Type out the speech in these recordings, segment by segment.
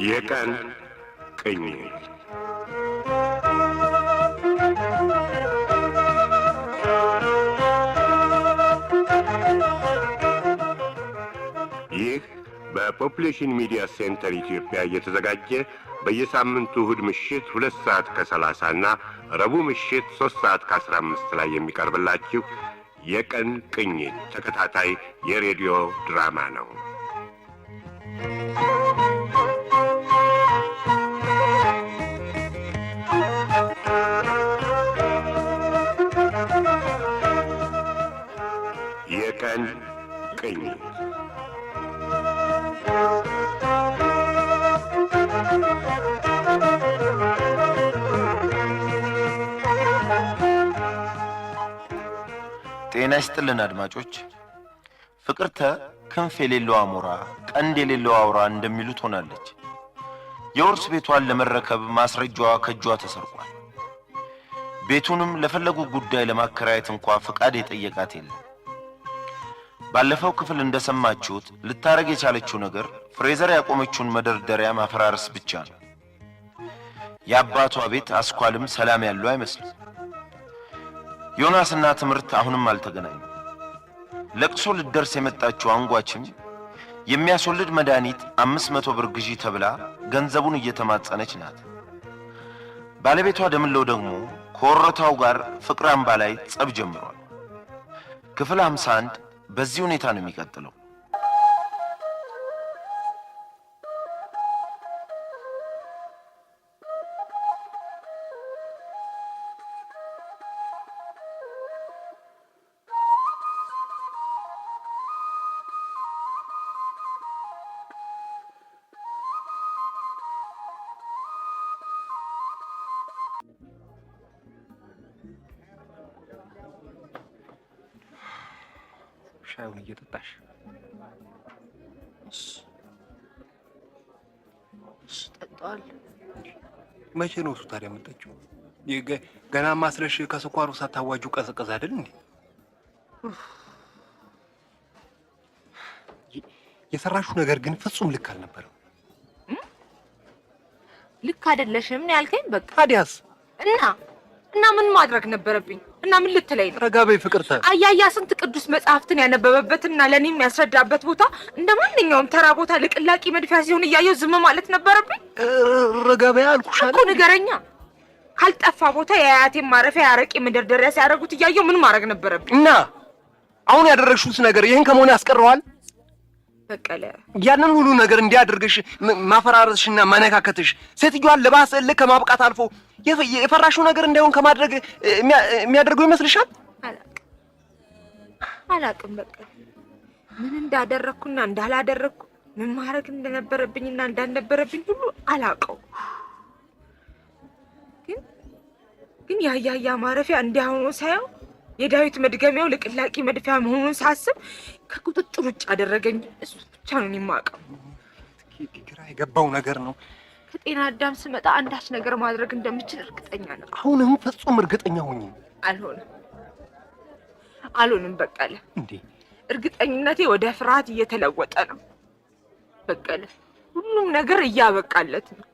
የቀን ቅኝት። ይህ በ Population Media Center ኢትዮጵያ እየተዘጋጀ በየሳምንቱ እሁድ ምሽት 2 ሰዓት ከ30 እና ረቡዕ ምሽት 3 ሰዓት ከ15 ላይ የሚቀርብላችሁ የቀን ቅኝት ተከታታይ የሬዲዮ ድራማ ነው። የቀን ቅኝት። ጤና ይስጥልን አድማጮች። ፍቅርተ ክንፍ የሌለው አሞራ ቀንድ የሌለው አውራ እንደሚሉት ሆናለች። የውርስ ቤቷን ለመረከብ ማስረጃዋ ከእጇ ተሰርቋል። ቤቱንም ለፈለጉ ጉዳይ ለማከራየት እንኳ ፈቃድ የጠየቃት የለም። ባለፈው ክፍል እንደሰማችሁት ልታረግ የቻለችው ነገር ፍሬዘር ያቆመችውን መደርደሪያ ማፈራረስ ብቻ ነው። የአባቷ ቤት አስኳልም ሰላም ያለው አይመስልም። ዮናስና ትምህርት አሁንም አልተገናኙም። ለቅሶ ልትደርስ የመጣችው አንጓችም የሚያስወልድ መድኃኒት 500 ብር ግዢ ተብላ ገንዘቡን እየተማጸነች ናት። ባለቤቷ ደምለው ደግሞ ከወረታው ጋር ፍቅር አምባ ላይ ጸብ ጀምሯል። ክፍል 51 በዚህ ሁኔታ ነው የሚቀጥለው። ሻዩን እየጠጣሽ። እሺ፣ እጠጣዋለሁ። መቼ ነው እሱ ታዲያ የምጠጪው? ገና ማስለሽ ከስኳሩ ሳታዋጁ ቀዘቀዝ አይደል እንዴ? የሰራሹ ነገር ግን ፍጹም ልክ አልነበረም። ልክ አይደለሽም ነው ያልከኝ? በቃ። ታዲያስ? እና ምን ማድረግ ነበረብኝ? እና ምን ልትለኝ ነው? ረጋ በይ ፍቅርተ። አያያ ስንት ቅዱስ መጽሐፍትን ያነበበበትና ለእኔም ያስረዳበት ቦታ እንደ ማንኛውም ተራ ቦታ ልቅላቂ መድፊያ ሲሆን እያየው ዝም ማለት ነበረብኝ? ረጋ በይ አልኩሽ። እኮ ንገረኛ። ካልጠፋ ቦታ የአያቴን ማረፊያ የአረቄ መደርደሪያ ሲያደርጉት እያየው ምን ማድረግ ነበረብኝ? እና አሁን ያደረግሽውስ ነገር ይህን ከመሆን ያስቀረዋል? በቀለ፣ ያንን ሁሉ ነገር እንዲያደርግሽ ማፈራረስሽና ማነካከትሽ ሴትዮዋን ለባሰ እልህ ከማብቃት አልፎ የፈራሽው ነገር እንዳይሆን ከማድረግ የሚያደርገው ይመስልሻል? አላቅም፣ አላቅም። በቀለ፣ ምን እንዳደረግኩና እንዳላደረግኩ፣ ምን ማድረግ እንደነበረብኝና እንዳልነበረብኝ ሁሉ አላቀው። ግን የአያያ ማረፊያ እንዲያ ሆኖ ሳየው፣ የዳዊት መድገሚያው ልቅላቂ መድፊያ መሆኑን ሳስብ ከቁጥጥር ውጭ አደረገኝ። እሱ ብቻ ነው የማውቀው። ግራ የገባው ነገር ነው። ከጤና አዳም ስመጣ አንዳች ነገር ማድረግ እንደምችል እርግጠኛ ነው። አሁንም ፍጹም እርግጠኛ ሁኚ። አልሆንም፣ አልሆንም በቀለ። እንዴ? እርግጠኝነቴ ወደ ፍርሃት እየተለወጠ ነው። በቀለ፣ ሁሉም ነገር እያበቃለት ነው።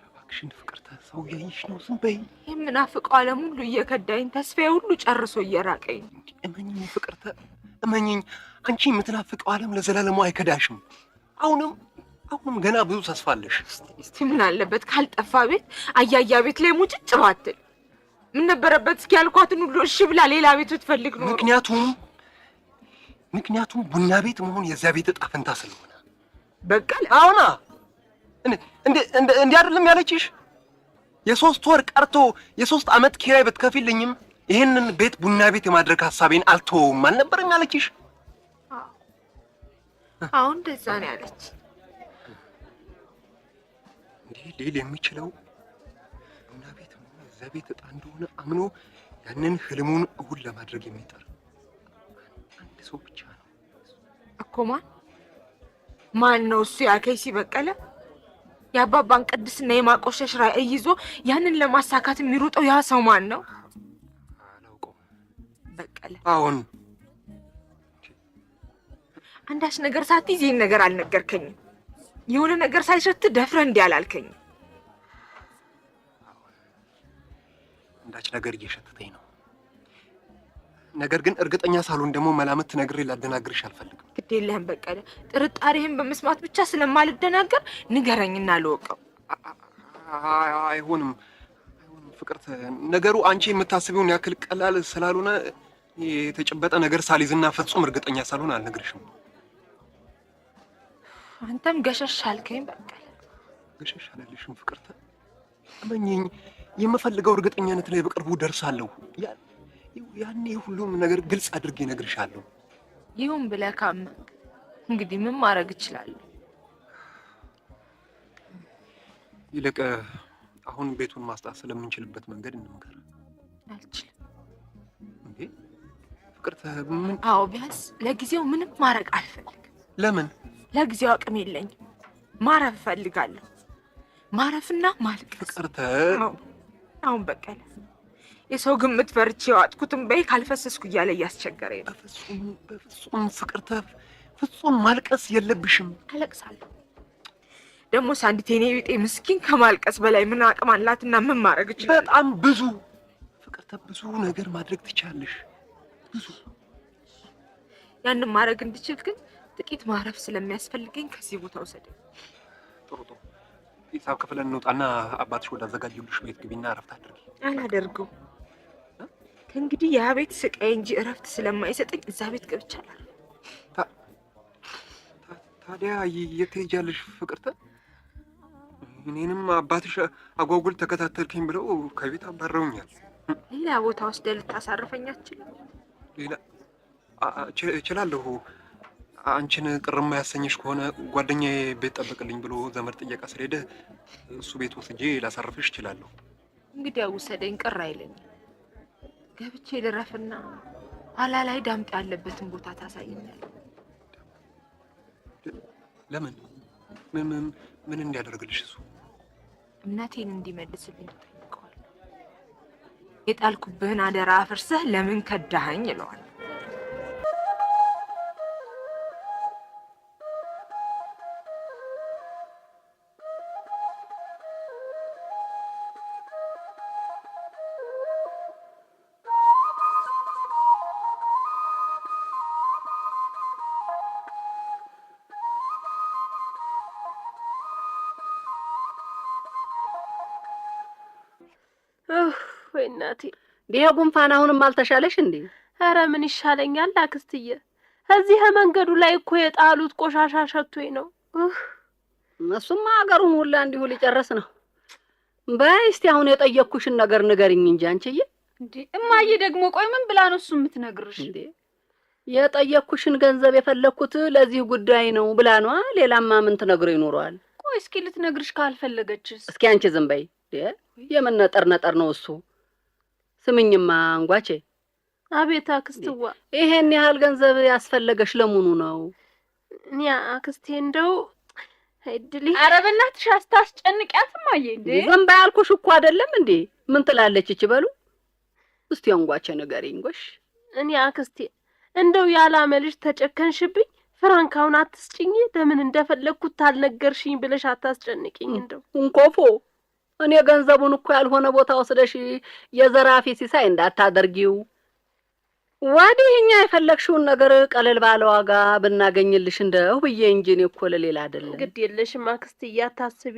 እባክሽን ፍቅርተ፣ ሰው እያየሽ ነው። ዝም በይ። የምናፍቀው ዓለም ሁሉ እየከዳኝ፣ ተስፋዬ ሁሉ ጨርሶ እየራቀኝ ነው። እመኚኝ ፍቅርተ፣ እመኚኝ። አንቺ የምትናፍቀው ዓለም ለዘላለሙ አይከዳሽም። አሁንም ገና ብዙ ተስፋ አለሽ። እስቲ ምን አለበት ካልጠፋ ቤት አያያ ቤት ላይ ሙጭጭ ባትል? ምን ነበረበት እስኪ ያልኳትን ሁሉ እሺ ብላ ሌላ ቤት ብትፈልግ ኖሮ? ምክንያቱም ቡና ቤት መሆን የዚያ ቤት እጣ ፈንታ ስለሆነ። በቀለ። አሁና እንደ እንዲህ አይደለም ያለችሽ? የ3 ወር ቀርቶ የ3 ዓመት ኪራይ ብትከፊልኝም ይህንን ቤት ቡና ቤት የማድረግ ሀሳቤን አልተወውም አልነበረም ያለችሽ? አሁን እንደዛ ነው ያለች። እንዲህ ሊል የሚችለው ቡና ቤት መሆን የዚያ ቤት እጣ እንደሆነ አምኖ ያንን ህልሙን እውን ለማድረግ የሚጥር አንድ ሰው ብቻ ነው። እኮ ማን ማን ነው እሱ? ያ ከይሲ በቀለ የአባባን ቅድስና የማቆሸሽ ራዕይ ይዞ ያንን ለማሳካት የሚሮጠው ያ ሰው ማን ነው? አላውቀውም። በቀለ አሁን አንዳች ነገር ሳትይዝ ይህን ነገር አልነገርከኝም። የሆነ ነገር ሳይሸት ደፍረህ እንዲህ አላልከኝም። አንዳች ነገር እየሸተተኝ ነው። ነገር ግን እርግጠኛ ሳልሆን ደግሞ መላምት ነግሬ ላደናግርሽ አልፈልግም። ግድ የለህም በቀለ፣ ጥርጣሬህን በመስማት ብቻ ስለማልደናገር ንገረኝና ልወቀው። አይሆንም፣ አይሆንም ፍቅርተ፣ ነገሩ አንቺ የምታስቢውን ያክል ቀላል ስላልሆነ የተጨበጠ ነገር ሳልይዝና ፍጹም እርግጠኛ ሳልሆን አልነግርሽም። አንተም ገሸሽ አልከኝ በቀለ። ገሸሽ አልልሽም ፍቅርተ፣ እመኚኝ፣ የምፈልገው እርግጠኛነት ላይ በቅርቡ ደርሳለሁ። ያኔ ሁሉም ነገር ግልጽ አድርጌ እነግርሻለሁ። ይሁን ብለህ ካመንክ እንግዲህ ምን ማድረግ እችላለሁ? ይልቅ አሁን ቤቱን ማስጣት ስለምንችልበት መንገድ እንምከር። አልችልም። እንዴ ፍቅርተ፣ ምን? አዎ ቢያንስ ለጊዜው ምንም ማድረግ አልፈልግም። ለምን? ለጊዜው አቅም የለኝም። ማረፍ እፈልጋለሁ። ማረፍና ማልቀስ። ፍቅርተ፣ አሁን በቀለ የሰው ግምት ፈርቼ የዋጥኩትን በይ ካልፈሰስኩ እያለ እያስቸገረኝ ነው። በፍጹም በፍጹም ፍቅርተ፣ ፍጹም ማልቀስ የለብሽም። አለቅሳለሁ። ደግሞ አንዲት የኔ ቢጤ ምስኪን ከማልቀስ በላይ ምን አቅም አላትና ምን ማድረግ እችላለሁ? በጣም ብዙ ፍቅርተ፣ ብዙ ነገር ማድረግ ትችያለሽ። ብዙ። ያንን ማድረግ እንድችል ግን ጥቂት ማረፍ ስለሚያስፈልገኝ ከዚህ ቦታ ውሰደኝ። ጥሩ ጥሩ። ሂሳብ ክፍለን እንውጣና አባትሽ ወዳዘጋጀልሽ ቤት ግቢና እረፍት አድርጊ። አላደርገው። ከእንግዲህ ያ ቤት ስቃይ እንጂ እረፍት ስለማይሰጠኝ እዛ ቤት ገብቼ አላርፍም። ታዲያ የት ትሄጃለሽ ፍቅርተ? እኔንም አባትሽ አጓጉል ተከታተልከኝ ብለው ከቤት አባረውኛል። ሌላ ቦታ ወስደህ ልታሳርፈኝ አትችልም? ሌላ እችላለሁ። አንቺን ቅር የማያሰኝሽ ከሆነ ጓደኛዬ ቤት ጠብቅልኝ ብሎ ዘመድ ጥየቃ ስለሄደ እሱ ቤት ወስጄ ላሳርፍሽ እችላለሁ። እንግዲህ ውሰደኝ፣ ቅር አይለኝም። ገብቼ ልረፍና ኋላ ላይ ዳምጤ ያለበትን ቦታ ታሳየኛለህ። ለምን? ምን ምን እንዲያደርግልሽ እሱ? እምነቴን እንዲመልስልኝ እጠይቀዋለሁ። የጣልኩብህን አደራ አፍርሰህ ለምን ከዳኸኝ እለዋለሁ። ወይ እናቴ፣ ይሄ ጉንፋን አሁንም አልተሻለሽ እንዴ? ኧረ ምን ይሻለኛል አክስትዬ፣ እዚህ መንገዱ ላይ እኮ የጣሉት ቆሻሻ ሸቶኝ ነው። እሱማ አገሩን ሁላ እንዲሁ ሊጨርስ ነው። በይ እስቲ አሁን የጠየቅኩሽን ነገር ንገሪኝ እንጂ አንቺዬ። እንዴ እማዬ ደግሞ ቆይ ምን ብላ ነው እሱ የምትነግርሽ? እንዴ የጠየቅኩሽን ገንዘብ የፈለግኩት ለዚህ ጉዳይ ነው ብላ ነዋ። ሌላማ ምን ትነግረው ይኖረዋል? ቆይ እስኪ ልትነግርሽ ካልፈለገችስ? እስኪ አንቺ ዝም በይ። የምን ነጠር ነጠር ነው እሱ? ስምኝማ አንጓቼ። አቤት አክስትዋ። ይሄን ያህል ገንዘብ ያስፈለገሽ ለምኑ ነው? እኔ አክስቴ እንደው እድሌ። ኧረ በእናትሽ አታስጨንቂያት እማዬ። እንዴ ዝም በይ አልኩሽ እኮ አይደለም እንዴ? ምን ትላለች እቺ? በሉ እስቲ አንጓቼ ንገሪኝ ጎሽ። እኔ አክስቴ እንደው ያላመልሽ ተጨከንሽብኝ። ፍራንካውን አትስጭኝ፣ ለምን እንደፈለግኩት አልነገርሽኝ ብለሽ አታስጨንቂኝ። እንደው እንኮፎ እኔ ገንዘቡን እኮ ያልሆነ ቦታ ወስደሽ የዘራፊ ሲሳይ እንዳታደርጊው። ወዲህ እኛ የፈለግሽውን ነገር ቀለል ባለ ዋጋ ብናገኝልሽ እንደው ብዬ እንጂ እኔ እኮ ለሌላ አይደለም። ግድ የለሽም አክስትዬ፣ አታስቢ።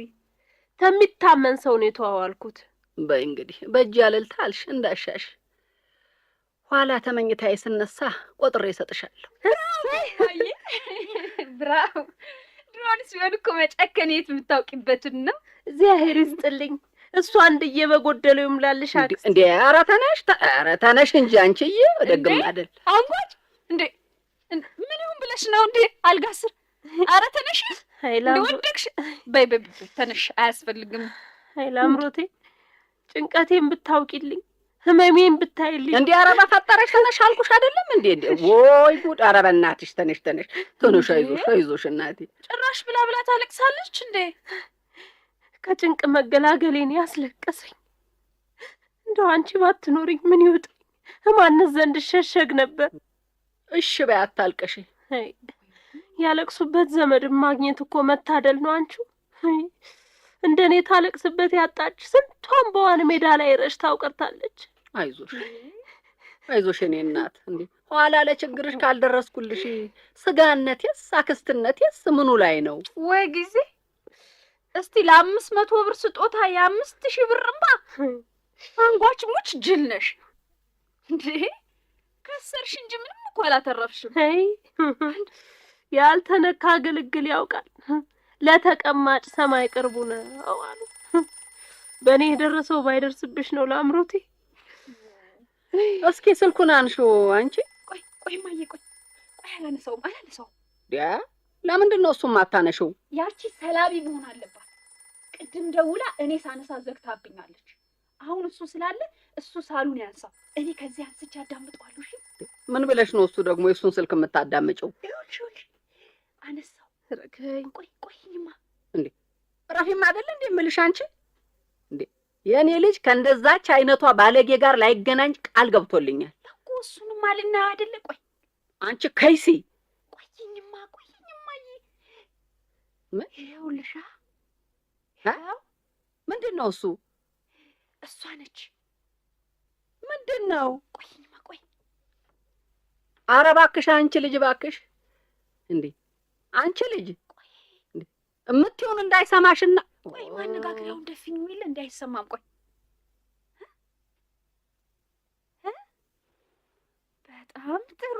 ተሚታመን ሰው ነው የተዋዋልኩት። በይ እንግዲህ በእጅ ያለልታ አልሽ እንዳሻሽ። ኋላ ተመኝታዬ ስነሳ ቆጥሬ እሰጥሻለሁ። ብራው ድሮንስ ቢሆን እኮ መጨከን የት የምታውቂበትን ነው። እግዚአብሔር ይስጥልኝ። እሱ አንድዬ በጎደለው ይምላልሽ አክስት። እንዴ ኧረ ተነሽ፣ ኧረ ተነሽ እንጂ አንቺዬ። ደግም አይደል አንጓች። እንዴ ምን ይሁን ብለሽ ነው እንዴ አልጋ ስር? ኧረ ተነሽ፣ እንዴ ወደቅሽ። በይ በይ ተነሽ፣ አያስፈልግም። አይ ላምሮቴ፣ ጭንቀቴን ብታውቂልኝ። ህመሜን ብታይልኝ። እንዴ ኧረ በፈጠረሽ ተነሽ አልኩሽ አይደለም እንዴ? እንዴ ወይ ጉድ! ኧረ በእናትሽ ተነሽ ተነሽ ተነሽ። አይዞሽ አይዞሽ እናቴ። ጭራሽ ብላ ብላ ታለቅሳለች እንዴ? ከጭንቅ መገላገሌን ያስለቀሰኝ። እንደው አንቺ ባትኖሪኝ ምን ይውጠኝ? እማንስ ዘንድ እሸሸግ ነበር። እሺ በይ አታልቅሽ። አይ፣ ያለቅሱበት ዘመድን ማግኘት እኮ መታደል ነው። አንቺ እንደኔ ታለቅስበት ያጣች ስንቷን በዋን ሜዳ ላይ ረጭታው ቀርታለች። አይዞሽ አይዞሽ የኔ እናት። እንዴ ኋላ ለችግርሽ ካልደረስኩልሽ ስጋነቴስ አክስትነቴስ ምኑ ላይ ነው? ወይ ጊዜ! እስቲ ለ500 ብር ስጦታ የ5000 ብር እምባ! አንጓች ሙች ጅል ነሽ እንዴ! ከሰርሽ እንጂ ምንም እኮ አላተረፍሽም። አይ ያልተነካ ግልግል ያውቃል፣ ለተቀማጭ ሰማይ ቅርቡ ነው አሉ። በእኔ የደረሰው ባይደርስብሽ ነው ለአምሮቴ። እስኪ ስልኩን አንሺው አንቺ። ቆይ ቆይ እማዬ ቆይ ቆይ፣ አላነሳውም አላነሳውም። ለምንድን ነው እሱም አታነሺው? ያቺ ሰላቢ መሆን አለባት። ቅድም ደውላ እኔ ሳነሳ ዘግታብኛለች። አሁን እሱ ስላለ እሱ ሳሉን ያንሳው፣ እኔ ከዚህ አንስቼ አዳምጠዋለሁ። እሺ ምን ብለሽ ነው እሱ ደግሞ የእሱን ስልክ የምታዳምጪው? ይኸውልሽ ይኸውልሽ አነሳው። ረከኝ። ቆይ ቆይኝማ። እንዴ ረፊም አይደለ እንዴ የምልሽ አንቺ? እንዴ የእኔ ልጅ ከእንደዛች አይነቷ ባለጌ ጋር ላይገናኝ ቃል ገብቶልኛል እኮ። እሱንማ ልናየው አይደለ? ቆይ አንቺ ከይሲ። ቆይኝማ ቆይኝማ። ምን? ይኸውልሻ። ምንድን ነው እሱ? እሷ ነች። ምንድን ነው? ቆይኝማ ቆይ። ኧረ እባክሽ አንቺ ልጅ እባክሽ። እንዴ አንቺ ልጅ እምትይውን እንዳይሰማሽና። ቆይ ማነጋገሪያውን ደፍኝ የለ እንዳይሰማም። ቆይ በጣም ጥሩ።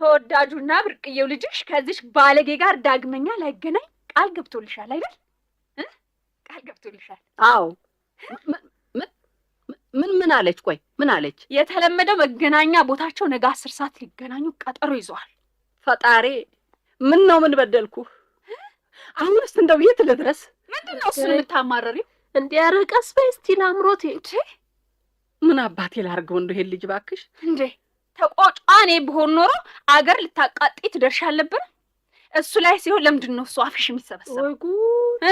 ተወዳጁና ብርቅዬው ልጅሽ ከዚሽ ባለጌ ጋር ዳግመኛ ላይገናኝ ቃል ገብቶልሻል አይደል? ቃል ገብቶልሻል። አዎ። ምን ምን አለች? ቆይ ምን አለች? የተለመደው መገናኛ ቦታቸው ነገ 10 ሰዓት ሊገናኙ ቀጠሮ ይዘዋል። ፈጣሪ ምን ነው ምን በደልኩ? አሁንስ እንደው የት ልድረስ? ምንድን ነው እሱን የምታማረሪው? እንዴ ኧረ ቀስ በይ እስቲ ላምሮቴ። ምን አባቴ ላድርገው እንደው ይሄን ልጅ እባክሽ። እንዴ ተቆጫ እኔ ብሆን ኖሮ አገር ልታቃጥይ ትደርሽ አልነበረ? እሱ ላይ ሲሆን ለምንድን ነው እሱ አፍሽ የሚሰበሰበው? ወይ ጉድ!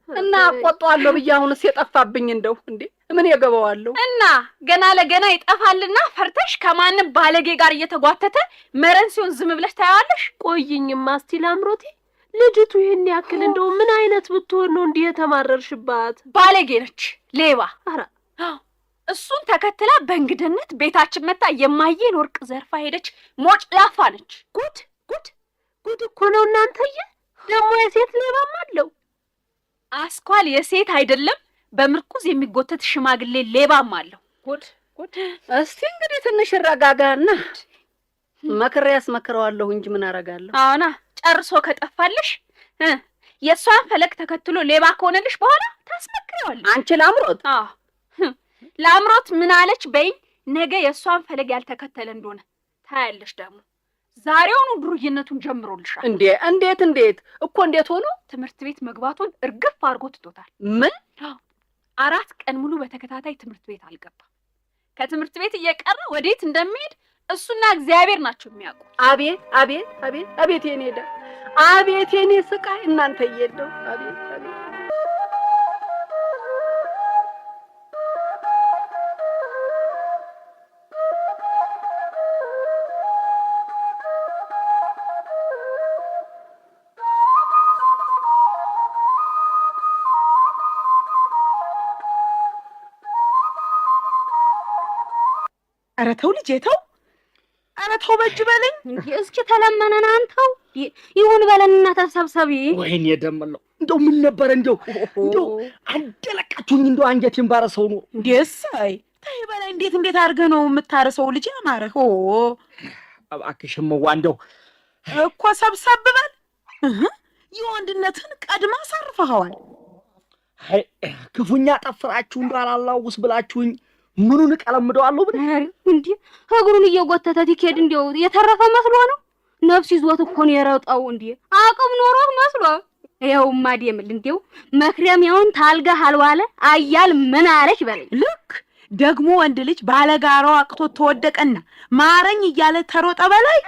እና አቆጣዋለሁ ብዬ አሁንስ የጠፋብኝ እንደው እንዴ ምን የገባዋለሁ? እና ገና ለገና ይጠፋልና ፈርተሽ ከማንም ባለጌ ጋር እየተጓተተ መረን ሲሆን ዝም ብለሽ ታያዋለሽ? ቆይኝማ እስቲ ላምሮቴ፣ ልጅቱ ይሄን ያክል እንደው ምን አይነት ብትሆን ነው እንዲህ የተማረርሽባት? ባለጌ ነች፣ ሌባ። ኧረ እሱን ተከትላ በእንግድነት ቤታችን መታ የማየን ወርቅ ዘርፋ ሄደች። ሞጭ ላፋ ነች። ጉድ ጉድ ጉድ እኮ ነው እናንተዬ። ደግሞ የሴት ሌባም አለው። አስኳል የሴት አይደለም በምርኩዝ የሚጎተት ሽማግሌ ሌባም አለው። ጉድ ጉድ። እስቲ እንግዲህ ትንሽ ረጋጋና መክሬ ያስመክረዋለሁ እንጂ ምን አረጋለሁ? አዎና ጨርሶ ከጠፋልሽ የእሷን ፈለግ ተከትሎ ሌባ ከሆነልሽ በኋላ ታስመክሪዋለሽ። አንቺ ላምሮት? አዎ ላምሮት ምን አለች በይኝ። ነገ የእሷን ፈለግ ያልተከተለ እንደሆነ ታያለሽ። ደግሞ ዛሬውኑ ዱርዬነቱን ጀምሮልሻል። እንዴ እንዴት እንዴት እኮ እንዴት ሆኖ? ትምህርት ቤት መግባቱን እርግፍ አድርጎ ትቶታል። ምን? አዎ 4 ቀን ሙሉ በተከታታይ ትምህርት ቤት አልገባም። ከትምህርት ቤት እየቀረ ወዴት እንደሚሄድ እሱና እግዚአብሔር ናቸው የሚያውቁት። አቤት አቤት አቤት አቤት የኔ ዕዳ፣ አቤት የኔ ስቃይ እናንተ እየለው አቤት አቤት። ኧረ ተው ልጄ ተው፣ ኧረ ተው በእጅ በለኝ። እስኪ ተለመነን አንተው ይሁን በለንና ተሰብሰቢ። ወይኔ ደመለው እንደው ምን ነበር እንደው እንደው አደለቃችሁኝ እንደው አንጀቴን ባረሰው ነው። እንዴ እሰይ ተይ በላይ እንዴት እንዴት አድርገህ ነው የምታርሰው ልጄ አማረህ። ኦ እባክሽ እመዋ እንደው እኮ ሰብሰብ በል። የወንድነትህን ቀድማ አሳርፈኸዋል። አይ ክፉኛ ጠፍራችሁ እንደው አላላውስ ብላችሁኝ ምኑን እቀለምደዋለሁ ብለሽ? እንዴ እግሩን እየጎተተ ቲኬድ እንደው የተረፈ መስሎ ነው። ነፍስ ይዞት እኮ ነው የሮጠው። እንዴ አቅም ኖሮት መስሎ። ይኸውማ ደምል እንዲያው መክረሚያውን ታልጋህ አልዋለ አያል ምን አለች በለኝ። ልክ ደግሞ ወንድ ልጅ ባለጋራው አቅቶ ተወደቀና ማረኝ እያለ ተሮጠ በላይ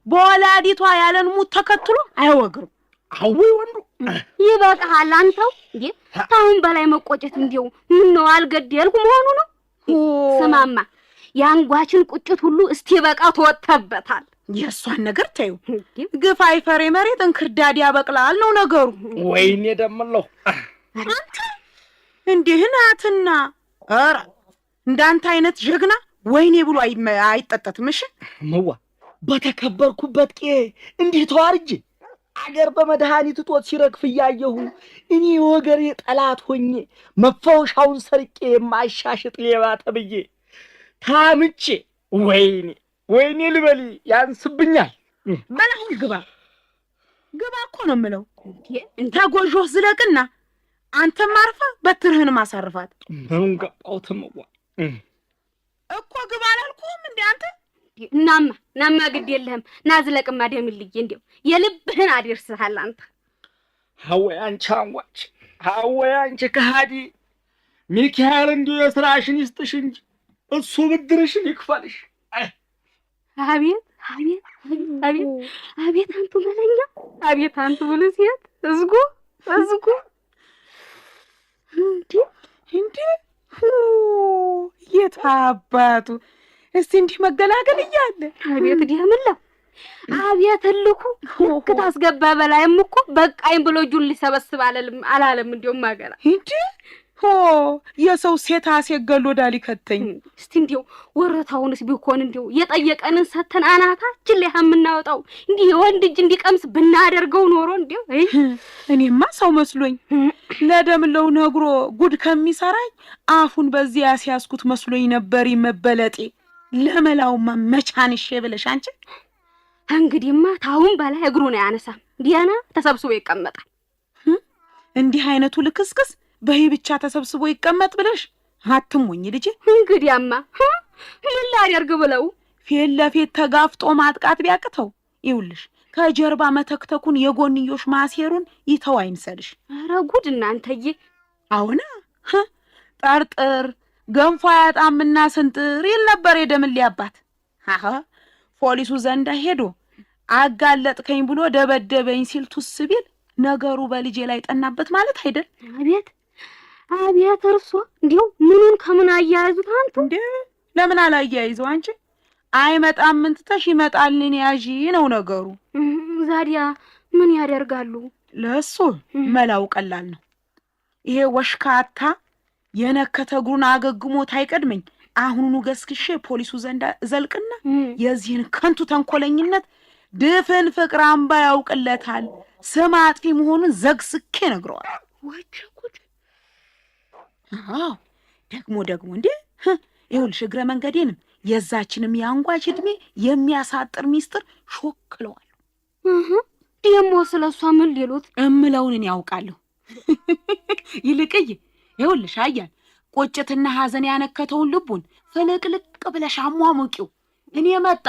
በወላዲቷ ያለን ሙት ተከትሎ አይወግርም። አወይ ወንዱ ይበቃሃል። አንተው እንዴ ታሁን በላይ መቆጨት እንዲያው ምን ነው አልገደልኩ መሆኑ ነው። ስማማ የአንጓችን ቁጭት ሁሉ እስቲ በቃ ተወጥተበታል። የእሷን ነገር ተይው፣ ግፍ አይፈሬ መሬት እንክርዳድ ያበቅላል ነው ነገሩ። ወይኔ ደምለው አንተ እንዲህ ናትና፣ ኧረ እንዳንተ አይነት ጀግና ወይኔ ብሎ አይጠጠትም። እሺ መዋ በተከበርኩበት ቄ እንዲህ ተዋርጄ አገር በመድኃኒት እጦት ሲረግፍ እያየሁ እኔ የወገሬ ጠላት ሆኜ መፈወሻውን ሰርቄ የማሻሽጥ ሌባ ተብዬ ታምቼ ወይኔ ወይኔ ልበል ያንስብኛል። በል አሁን ግባ ግባ እኮ ነው የምለው። ተጎዦህ ዝለቅና አንተም አርፈህ በትርህን ማሳርፋት። ምኑን ገባው ትምዋ እኮ ግባ አላልኩህም እንዴ አንተ? ናማ ናማ ግድ የለህም ና ዝለቅማ ደምልዬ፣ እንዲያው የልብህን አደርስሃል አንተ። አወይ አንቺ አንጓች፣ አወይ አንቺ ከሃዲ! ሚካኤል እንዲሁ የስራሽን ይስጥሽ እንጂ እሱ ብድርሽን ይክፈልሽ። አቤት አቤት አቤት አቤት አንቱ መለኛ፣ አቤት አንቱ ብሉ ሴት፣ እዝጉ እዝጉ። እንዴ እንዴ የት አባቱ እስቲ እንዲህ መገላገል እያለ አቤት ዲያምላ፣ አቤት እልኩ ልክ ታስገባ በላይም እኮ በቃኝ ብሎ እጁን ሊሰበስብ አላለም። እንዲያውም አገራ እንዴ ሆ የሰው ሴታ ሴት ገሎ ዳሊ ከተኝ። እስቲ እንዲያው ወረታውንስ ቢሆን እንዲያው የጠየቀንን ሰተን አናታችን ላይ የምናወጣው እንዲህ የወንድ እጅ እንዲቀምስ ብናደርገው ኖሮ እንዲያው። እኔማ ሰው መስሎኝ ለደምለው ነግሮ ጉድ ከሚሰራኝ አፉን በዚያ ያስያዝኩት መስሎኝ ነበር መበለጤ። ለመላውማ መቻንሼ ብለሽ አንቺ። እንግዲህማ ታሁን በላይ እግሩን አያነሳም፣ ዲያና ተሰብስቦ ይቀመጣል። እንዲህ አይነቱ ልክስክስ በይ ብቻ ተሰብስቦ ይቀመጥ ብለሽ አትሞኝ ልጄ። እንግዲያማ ምን ላደርግ ብለው ፊት ለፊት ተጋፍጦ ማጥቃት ቢያቅተው ይኸውልሽ ከጀርባ መተክተኩን የጎንዮሽ ማሴሩን ይተው አይምሰልሽ። ኧረ ጉድ እናንተዬ! አሁና ጠርጥር ገንፎ አያጣምና ስንጥር ይል ነበር የደምሌ አባት። አሀ ፖሊሱ ዘንዳ ሄዶ አጋለጥከኝ ብሎ ደበደበኝ ሲል ቱስ ቢል ነገሩ በልጄ ላይ ጠናበት ማለት አይደል? አቤት አቤት፣ እርሶ እንዲያው ምኑን ከምን አያያዙት አንቱ? እንዴ ለምን አላያይዘው አንቺ? አይመጣም ምን ትተሽ ይመጣልን ያዢ ነው ነገሩ። ዛዲያ ምን ያደርጋሉ? ለእሱ መላው ቀላል ነው። ይሄ ወሽካታ የነከተ እግሩን አገግሞ ታይቀድመኝ አሁኑኑ ገስግሼ ፖሊሱ ዘንዳ ዘልቅና የዚህን ከንቱ ተንኮለኝነት ድፍን ፍቅር አምባ ያውቅለታል፣ ስም አጥፊ መሆኑን ዘግስኬ ነግረዋል። አዎ ደግሞ ደግሞ እንዴ ይኸውልሽ እግረ መንገዴንም የዛችንም የአንጓች ዕድሜ የሚያሳጥር ሚስጥር ሾክለዋለሁ። ደግሞ ስለሷ ምን ሊሉት? እምለውን እኔ ያውቃለሁ። ይልቅይ ይኸውልሽ አያል ቁጭትና ሐዘን ያነከተውን ልቡን ፍልቅልቅ ብለሽ አሟሙቂው። እኔ መጣ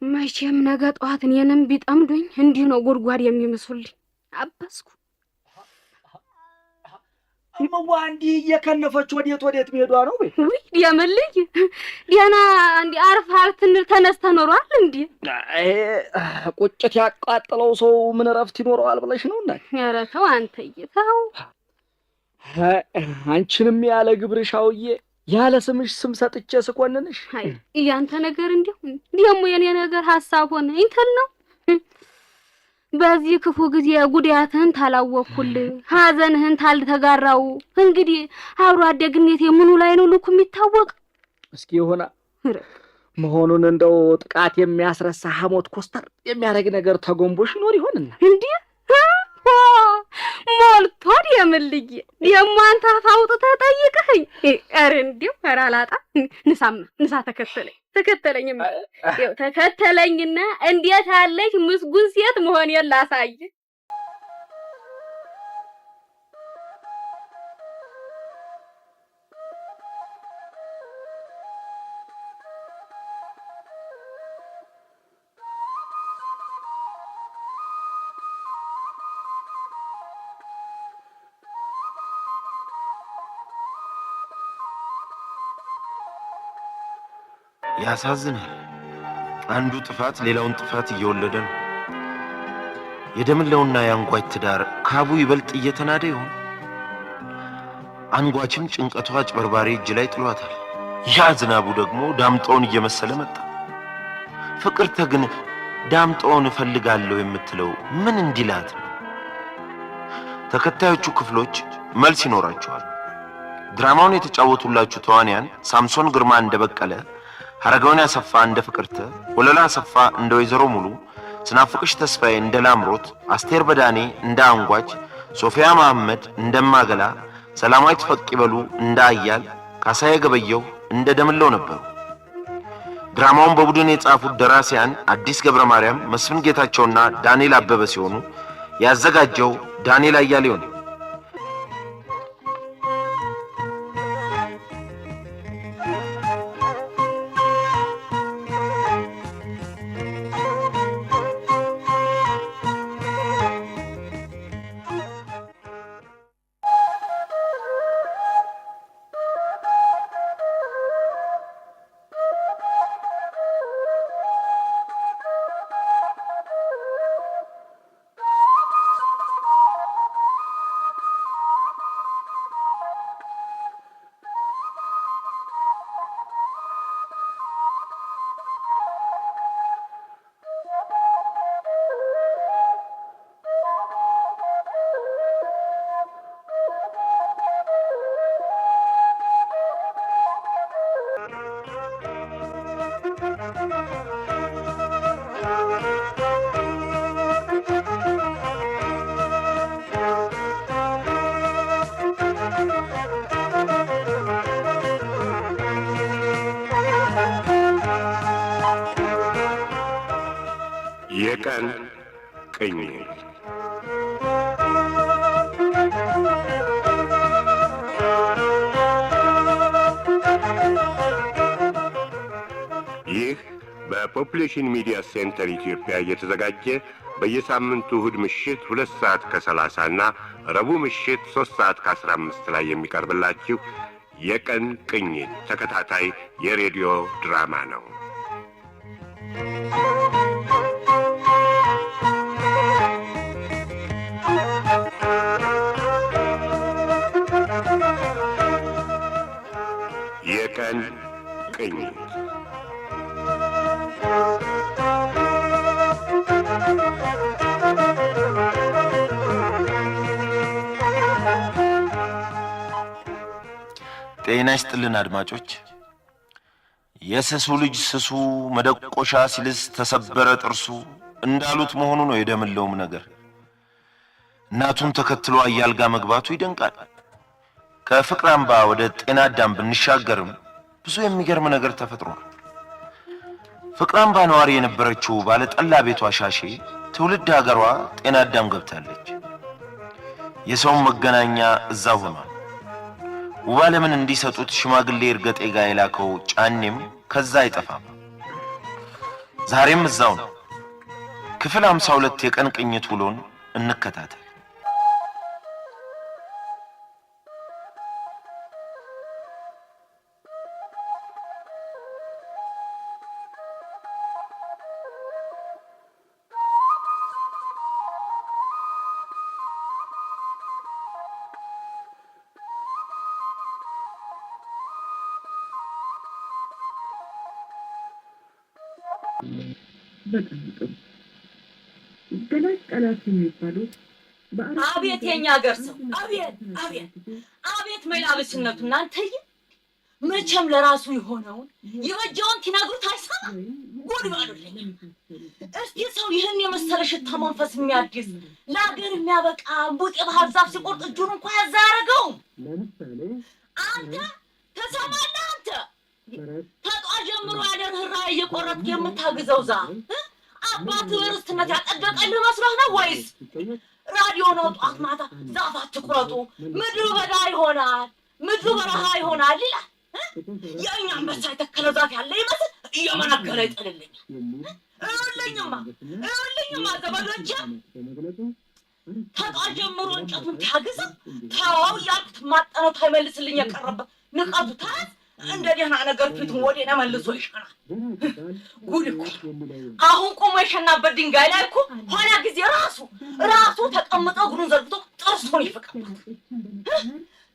መቼም ነገ ጠዋት እኔንም ቢጠምዱኝ እንዲህ ነው ጉድጓድ የሚመስሉልኝ። አበስኩ እመዋ እንዲህ እየከነፈች ወዴት ወዴት መሄዷ ነው? ወይ ውይ የምልይ ደህና እንዲህ አርፈሃል ትንል ተነስተህ ኖሯል። እንዲህ ቁጭት ያቃጥለው ሰው ምን እረፍት ይኖረዋል ብለሽ ነው? እና ኧረ ተው አንተዬ ተው። አንቺንም ያለ ግብርሽ አውዬ ያለ ስምሽ ስም ሰጥቼ ስኮንንሽ። አይ ያንተ ነገር እንዲሁ ደግሞ የኔ ነገር ሀሳብ ሆነ እንትን ነው። በዚህ ክፉ ጊዜ ጉዳትህን ታላወቅኩልህ ሀዘንህን ታልተጋራው እንግዲህ አብሮ አደግነቴ ምኑ ላይ ነው ልኩ የሚታወቅ? እስኪ ይሆና መሆኑን እንደው ጥቃት የሚያስረሳ ሐሞት ኮስተር የሚያደርግ ነገር ተጎንቦሽ ይኖር ይሆንና እንዴ ሞልቶ የምልይ ደግሞ አንተ አፍ አውጥተህ ጠይቀኸኝ። ኧረ እንዲያው ኧረ አላጣ ንሳማ ንሳ ተከተለኝ ተከተለኝ ይኸው ተከተለኝና እንዴት ያለች ምስጉን ሴት መሆኔን ላሳይ። ያሳዝናል። አንዱ ጥፋት ሌላውን ጥፋት እየወለደ ነው። የደምለውና የአንጓች ትዳር ካቡ ይበልጥ እየተናደ ይሆን? አንጓችም ጭንቀቷ አጭበርባሪ እጅ ላይ ጥሏታል። ያ ዝናቡ ደግሞ ዳምጠውን እየመሰለ መጣ። ፍቅርተ ግን ዳምጠውን እፈልጋለሁ የምትለው ምን እንዲላት ነው? ተከታዮቹ ክፍሎች መልስ ይኖራቸዋል። ድራማውን የተጫወቱላችሁ ተዋንያን ሳምሶን ግርማ እንደ በቀለ፣ ሐረገወይን አሰፋ እንደ ፍቅርተ፣ ወለላ አሰፋ እንደ ወይዘሮ ሙሉ፣ ስናፍቅሽ ተስፋዬ እንደ ላምሮት፣ አስቴር በዳኔ እንደ አንጓች፣ ሶፊያ መሐመድ እንደ ማገላ፣ ሰላማዊት ፈቂበሉ እንደ አያል፣ ካሳዬ ገበየሁ እንደ ደምለው ነበሩ። ድራማውን በቡድን የጻፉት ደራሲያን አዲስ ገብረ ማርያም፣ መስፍን ጌታቸውና ዳንኤል አበበ ሲሆኑ ያዘጋጀው ዳንኤል አያሌው ነው። የቀን ቅኝት። ይህ በ Population Media Center ኢትዮጵያ እየተዘጋጀ በየሳምንቱ እሁድ ምሽት 2 ሰዓት ከ30 እና ረቡዕ ምሽት 3 ሰዓት ከ15 ላይ የሚቀርብላችሁ የቀን ቅኝት ተከታታይ የሬዲዮ ድራማ ነው። የቀን ቅኝት። ጤና ይስጥልን አድማጮች። የስሱ ልጅ ስሱ መደቆሻ ሲልስ ተሰበረ ጥርሱ እንዳሉት መሆኑ ነው የደምለውም ነገር። እናቱን ተከትሎ አያል ጋ መግባቱ ይደንቃል። ከፍቅር አምባ ወደ ጤና አዳም ብንሻገርም ብዙ የሚገርም ነገር ተፈጥሯል። ፍቅር አምባ ነዋሪ የነበረችው ባለጠላ ቤቷ ሻሼ ትውልድ ሀገሯ ጤና አዳም ገብታለች። የሰውን መገናኛ እዛ ሆኗል። ውባለምን እንዲሰጡት ሽማግሌ እርገጤ ጋር የላከው ጫኔም ከዛ አይጠፋም። ዛሬም እዛው ነው። ክፍል 52 የቀን ቅኝት ውሎን እንከታተል። በጣም ጥሩ። ገላጭ ቃላት የሚባሉት አቤት የኛ ሀገር ሰው፣ አቤት አቤት አቤት መላብስነቱ! እናንተዬ መቼም ለራሱ የሆነውን የበጀውን ቲነግሩት አይሰማ። ጉድ በሉልኝ እስቲ። ሰው ይህን የመሰለ ሽታ መንፈስ የሚያድስ፣ ለሀገር የሚያበቃ እምቡጥ የባህር ዛፍ ሲቆርጥ እጁን እንኳ ያዛ አያደርገውም። አንተ ትሰማለህ? አንተ ተጧ ጀምሮ ያለ ርኅራኄ እየቆረጥክ የምታግዘው ዛፍ አባት ርስትነት ያጠበቀልህ መስሎህ ነው ወይስ ራዲዮ ነው? ጧት ማታ ዛፍ አትቁረጡ፣ ምድሩ በዳ ይሆናል፣ ምድሩ በረሃ ይሆናል ይላል። የእኛ አንበሳ የተከለው ዛፍ ያለ ይመስል እየመነገረ ይጥልልኛል። እዩልኝማ እዩልኝማ ዘመዶቼ፣ ተጧት ጀምሮ እንጨቱን ታግዘው ተወው እያልኩት ማጠነው ታይመልስልኝ የቀረበት ንቀቱ ታዝ እንደ ደህና ነገር ፊቱን ወዴና መልሶ ይሸናል። ጉድ እኮ አሁን ቆሞ የሸናበት ድንጋይ ላይ እኮ ኋላ ጊዜ ራሱ ራሱ ተቀምጦ እግሩን ዘርግቶ ጥርሱን ይፍቅበት።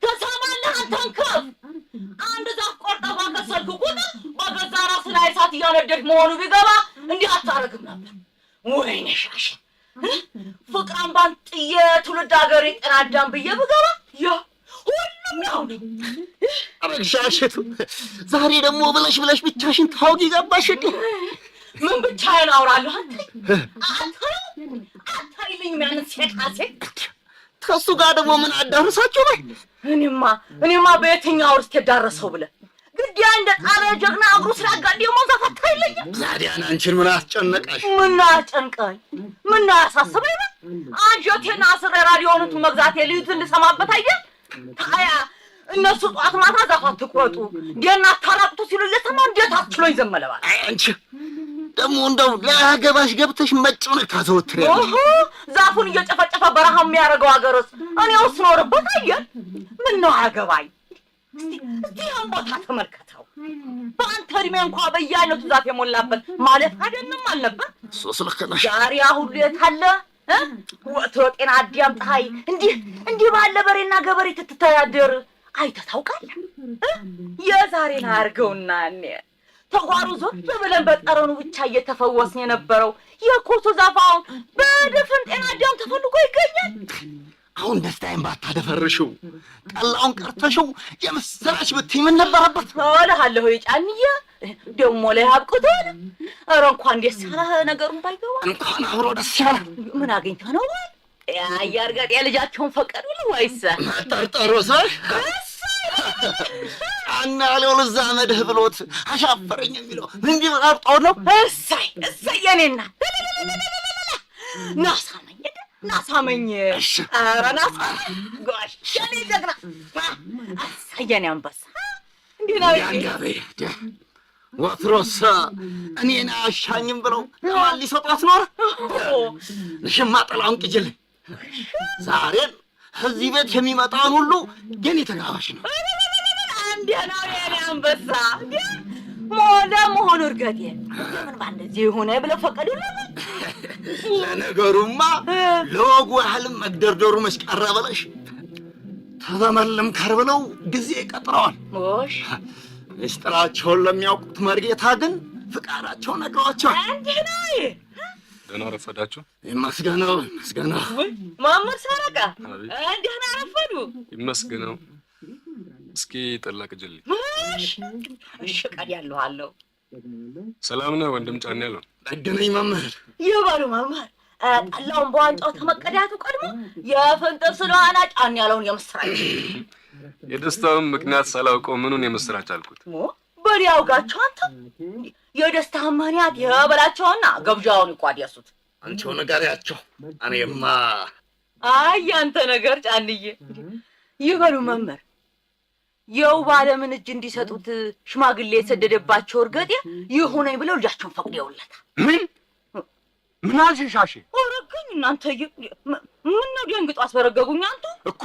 ትሰማለህ? አንተን ከፍ አንድ ዛፍ ቆርጠህ ባከሰልክ ቁጥር በገዛ ራስህ ላይ እሳት እያነደድክ መሆኑ ቢገባ እንዲህ አታረግም ነበር። ወይኔ ሻሽ ፍቅር አምባን ጥዬ ትውልድ ሀገሬ ጤና አዳም ብዬ ብገባ ያ ሁሉም ያው ነው። ሻሽቱ ዛሬ ደግሞ ብለሽ ብለሽ ብቻሽን ታውቂ ገባሽ እንዴ? ምን ብቻዬን አውራለሁ? አንተ አንተ አታይልኝም ያንን ሴጣ ሴት ከእሱ ጋር ደግሞ ምን አዳረሳችሁ? በይ እኔማ በየትኛው ርስት የዳረሰው ብለህ ግድያ እንደ ጣለ ጀግና እግሩ ስላጋደመው ዛፍ አታይልኝም። ዛዲያን አንቺን ምን አስጨነቀሽ? ምን አጨንቀኝ? ምን አሳስበኝ? አንጀቴን አስሬ ራዲዮኑን መግዛቴ ልዩት እንድሰማበት አይደል? ታያ እነሱ ጧት ማታ ዛፍ አትቁረጡ ደህና አታራቅቱ ሲሉ እየሰማሁ እንዴት አስችሎኝ ዘመለባል። አንቺ ደግሞ እንደው ለአገባሽ ገብተሽ መጨነቅ ታዘወትሪያለሽ። ኦሆ ዛፉን እየጨፈጨፈ በረሃ የሚያደርገው ሀገርስ እኔው ስኖርበት አየህ። ምን ነው አገባኝ? እስቲ ያን ቦታ ተመልከተው። በአንተ እድሜ እንኳ በየአይነቱ ዛፍ የሞላበት ማለት አይደለም አልነበር? እሱስ ልክ ነሽ። ዛሬ ሁሉ የት አለ? ወትሮ ጤና አዳም ፀሐይ እንዲህ እንዲህ ባለ በሬና ገበሬ ትተዳደር አይተህ ታውቃለህ? የዛሬን አያርገውና እኔ ተጓሩ ዞር ብለን በጠረኑ ብቻ እየተፈወስን የነበረው የኮሶ ዛፍ አሁን በድፍን ጤና አዳም ተፈልጎ ይገኛል። አሁን ደስታዬን ባታደፈርሽው ጠላውን ቀርተሽው የምስራች ብትይ ምን ነበረበት? እልሃለሁ ጫንዬ፣ ደግሞ ላይ አብቅቷል። ኧረ እንኳን ደስ ያለህ ነገሩን ባይገባ እንኳን አብሮ ደስ ያለህ። ምን አግኝተህ ነው? ያርጋጥ የልጃቸውን ፈቀዱልህ ወይስ ጠርጠሮ ሰው ጫና ያለው ልዛመድህ ብሎት አሻፈረኝ የሚለው ምን ቢመጣጣው ነው? እሰይ እሰይ የኔ እናት ናሳመኝ ናሳመኝ፣ ኧረ ናሳመኝ ጎሽ የኔ ጀግና፣ እሰይ የኔ አንበሳ። እንዲህ ነው ወትሮስ እኔን አያሻኝም ብለው ለማን ሊሰጧት ኖረ? ንሽማ ጠላውን ቅጅልኝ። ዛሬም እዚህ ቤት የሚመጣውን ሁሉ የኔ ተጋባሽ ነው። እንዲህ ነው የኔ አንበሳ። ለመሆኑ እርገጤ ምን ባንደዚህ የሆነ ብለው ፈቀዱልህ? ለነገሩማ ለወጉ ያህልም መግደርደሩ መች ቀረ ብለሽ ተዘመልም ከርብለው ጊዜ ቀጥረዋል። እሺ ምስጢራቸውን ለሚያውቁት መርጌታ ግን ፍቃዳቸውን ነግረዋቸዋል። እንዲህ ነው። ደህና ረፈዳችሁ። ይመስገነው ይመስገነው። መምህር ሰረቀ ደህና ረፈዱ። ይመስገነው። እስኪ ጠላ ቅጅልኝ። እሺ እሺ፣ ቀዳለሁ አለው። ሰላም ነህ ወንድም ጫን ያለው? ደግ መምህር። ይበሉ መምህር። ጠላውን በዋንጫው ተመቀዳቱ ቀድሞ የፍንጥር ስለሆነ ጫን ያለውን የምስራች። የደስታውን ምክንያት ሳላውቀው ምኑን የምስራች አልኩት። በል ያውጋቸው አንተ። የደስታውን ምክንያት የበላቸውና ገብዣውን ይቋደሱት። አንቺው ንገሪያቸው። እኔማ አይ ያንተ ነገር ጫንዬ። ይበሉ መምህር። የው ባለምን እጅ እንዲሰጡት ሽማግሌ የሰደደባቸው እርገጤ ይሁነኝ ብለው ልጃቸውን ፈቅደውለታል። ምን ምን አልሽ ሻሼ? ወረገኝ እናንተ። ምን ነው ደንግጦ አስበረገጉኝ አንተ። እኮ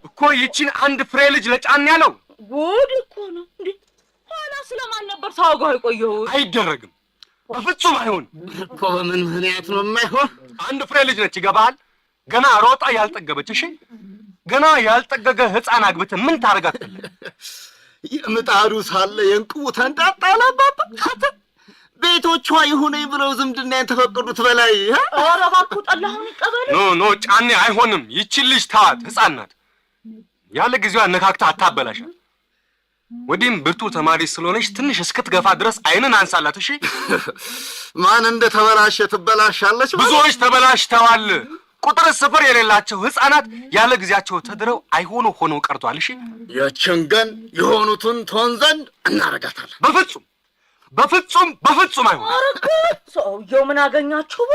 እኮ ይቺን አንድ ፍሬ ልጅ ለጫን ያለው ጉድ እኮ ነው እንዴ! ኋላ ስለማን ነበር ሳወጋው የቆየሁት? አይደረግም፣ በፍጹም አይሆን እኮ። በምን ምክንያት ነው የማይሆን? አንድ ፍሬ ልጅ ነች፣ ይገባሃል? ገና ሮጣ ያልጠገበች። እሺ ገና ያልጠገገ ህፃን አግብተህ ምን ታረጋት? የምጣዱ ሳለ የእንቅቡ ተንጣጣ አላባባ ቤቶቿ ይሁነኝ ብለው ዝምድናዬን ተፈቀዱት በላይ። ኧረ እባክህ ጠላሁን ይቀበል። No no ጫኔ አይሆንም። ይቺን ልጅ ተዋት፣ ህፃን ናት። ያለ ጊዜዋ ነካክታ አታበላሻት። ወዲህም ብርቱ ተማሪ ስለሆነች ትንሽ እስክትገፋ ድረስ አይንን አንሳላት። እሺ ማን እንደ ተበላሸ ትበላሻለች። ብዙዎች ተበላሽተዋል። ቁጥር ስፍር የሌላቸው ህፃናት ያለ ጊዜያቸው ተድረው አይሆኑ ሆነው ቀርቷል። እሺ ያችን ግን የሆኑትን ትሆን ዘንድ እናረጋታለን። በፍጹም በፍጹም በፍጹም አይሆን። አረገ ሰውየው ምን አገኛችሁ?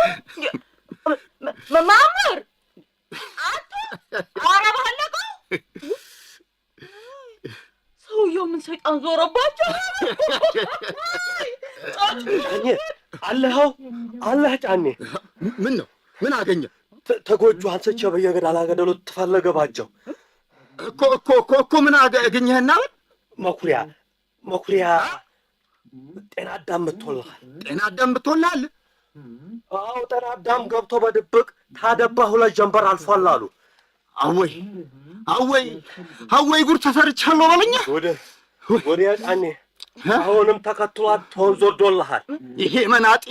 መማመር አንተ ኧረ ባለቀው ሰውየው ምን ሰይጣን ዞረባቸው? አለኸው አለህ ጫኔ። ምን ነው ምን አገኘ? ተጎጁ አንስቼ በየገዳላ ገደሉ ትፈለገ ባጀው እኮ እኮ እኮ እኮ ምን አገኘህና? መኩሪያ መኩሪያ ጤና አዳም መጥቶልሃል። ጤና አዳም መጥቶልሃል? አዎ፣ ጤና አዳም ገብቶ በድብቅ ታደባ 2 ጀንበር አልፏል አሉ። አወይ አወይ አወይ ጉድ ተሰርቻለሁ በለኛ። ወዲያ ጫኔ አሁንም ተከትሏት ተወንዝ ወርዶልሃል። ይሄ መናጤ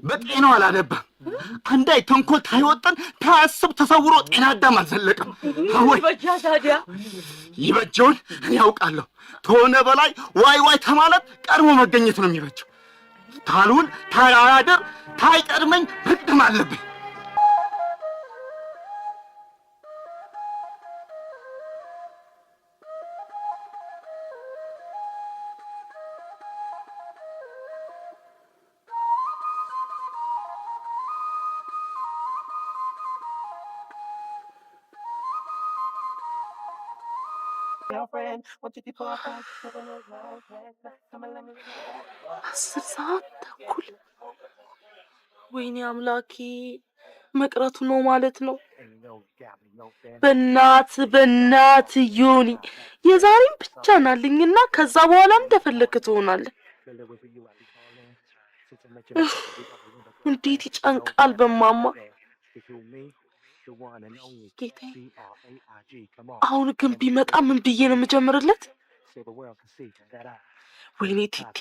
በጤናው አላደባም። አንዳይ ተንኮል ታይወጠን ታያስብ ተሰውሮ ጤና አዳም አልዘለቀም። አወይ ይበጃ ታዲያ ይበጀውን እኔ ያውቃለሁ። ተሆነ በላይ ዋይ ዋይ ተማለት ቀድሞ መገኘት ነው የሚበጀው። ታልውል ታያደር ታይቀድመኝ መቅደም አለብኝ። 10 ሰዓት ተኩል። ወይኔ አምላኬ፣ መቅረቱ ነው ማለት ነው። በእናት በእናት ዮኒ የዛሬን ብቻ ናልኝና ከዛ በኋላ እንደፈለክ ትሆናለህ። እንዴት ይጨንቃል በማማ ጌታዬ። አሁን ግን ቢመጣ ምን ብዬ ነው የምጀምርለት? ወይኔ ቲቲ፣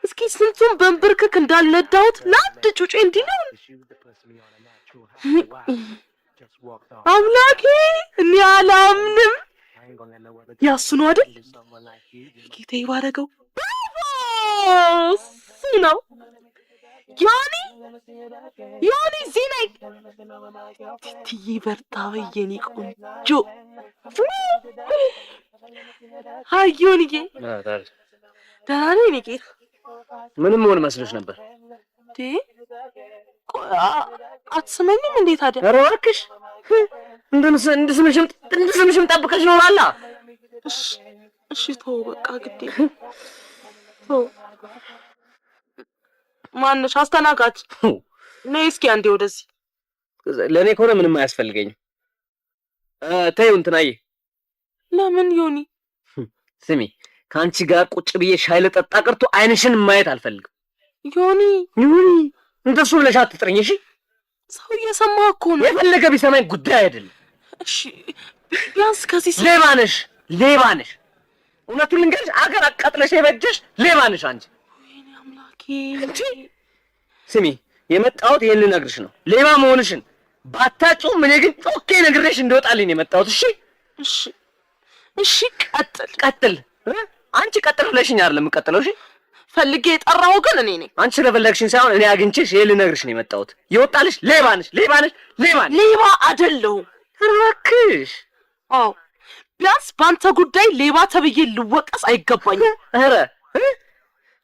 እስኪ ስንቱን በንብርክክ እንዳልነዳሁት ለአንድ ጩጬ እንዲህ ነው። አምላኬ፣ እኔ አላምንም። ያሱ ነው አይደል? ጌታዬ ባረገው እሱ ነው። ዮኒ ዮኒ እዚህ ነኝ። ቲቲዬ በርታ በይ የኔ ቆንጆ። አይ ዮኒዬ፣ ደህና ነህ የኔ ጌታ? ምንም መሆን መስሎሽ ነበር? እንዴ አትስመኝም እንዴ ታዲያ? ኧረ እባክሽ እንድስምሽም ጠብቀሽ ኖራላ። እሺ እሺ ተው በቃ ግዴ ተው። ማነሽ አስተናጋጅ? ነይ እስኪ አንዴ ወደዚህ። ለእኔ ከሆነ ምንም አያስፈልገኝም። ተይው እንትናዬ። ለምን ዮኒ? ስሚ፣ ከአንቺ ጋር ቁጭ ብዬ ሻይ ልጠጣ ቀርቶ ዓይንሽን ማየት አልፈልግም። ዮኒ ዮኒ፣ እንደሱ ብለሽ አትጥሪኝ እሺ? ሰው እየሰማህ እኮ ነው። የፈለገ ቢሰማኝ ጉዳይ አይደለም። እሺ ቢያንስ ከዚህ ሌባ ነሽ፣ ሌባ ነሽ። እውነቱን ልንገርሽ፣ አገር አቃጥለሽ የበጀሽ ሌባ ነሽ አንቺ። ወይኔ አምላኬ። ስሚ፣ የመጣሁት ይሄን ልነግርሽ ነው። ሌባ መሆንሽን ባታጪውም እኔ ግን ጮኬ ነግሬሽ እንደወጣልኝ ነው የመጣሁት። እሺ እሺ እሺ፣ ቀጥል ቀጥል። አንቺ ቀጥል ብለሽኝ አይደለም የምቀጥለው። እሺ ፈልጌ የጠራሁ ግን እኔ ነኝ። አንቺ ስለፈለግሽኝ ሳይሆን እኔ አግኝቼሽ ይሄን ልነግርሽ ነው የመጣሁት። የወጣልሽ ሌባ ነሽ፣ ሌባ ነሽ፣ ሌባ ነሽ። ሌባ አይደለሁም። እባክሽ። አዎ ቢያንስ በአንተ ጉዳይ ሌባ ተብዬ ልወቀስ አይገባኝም። ኧረ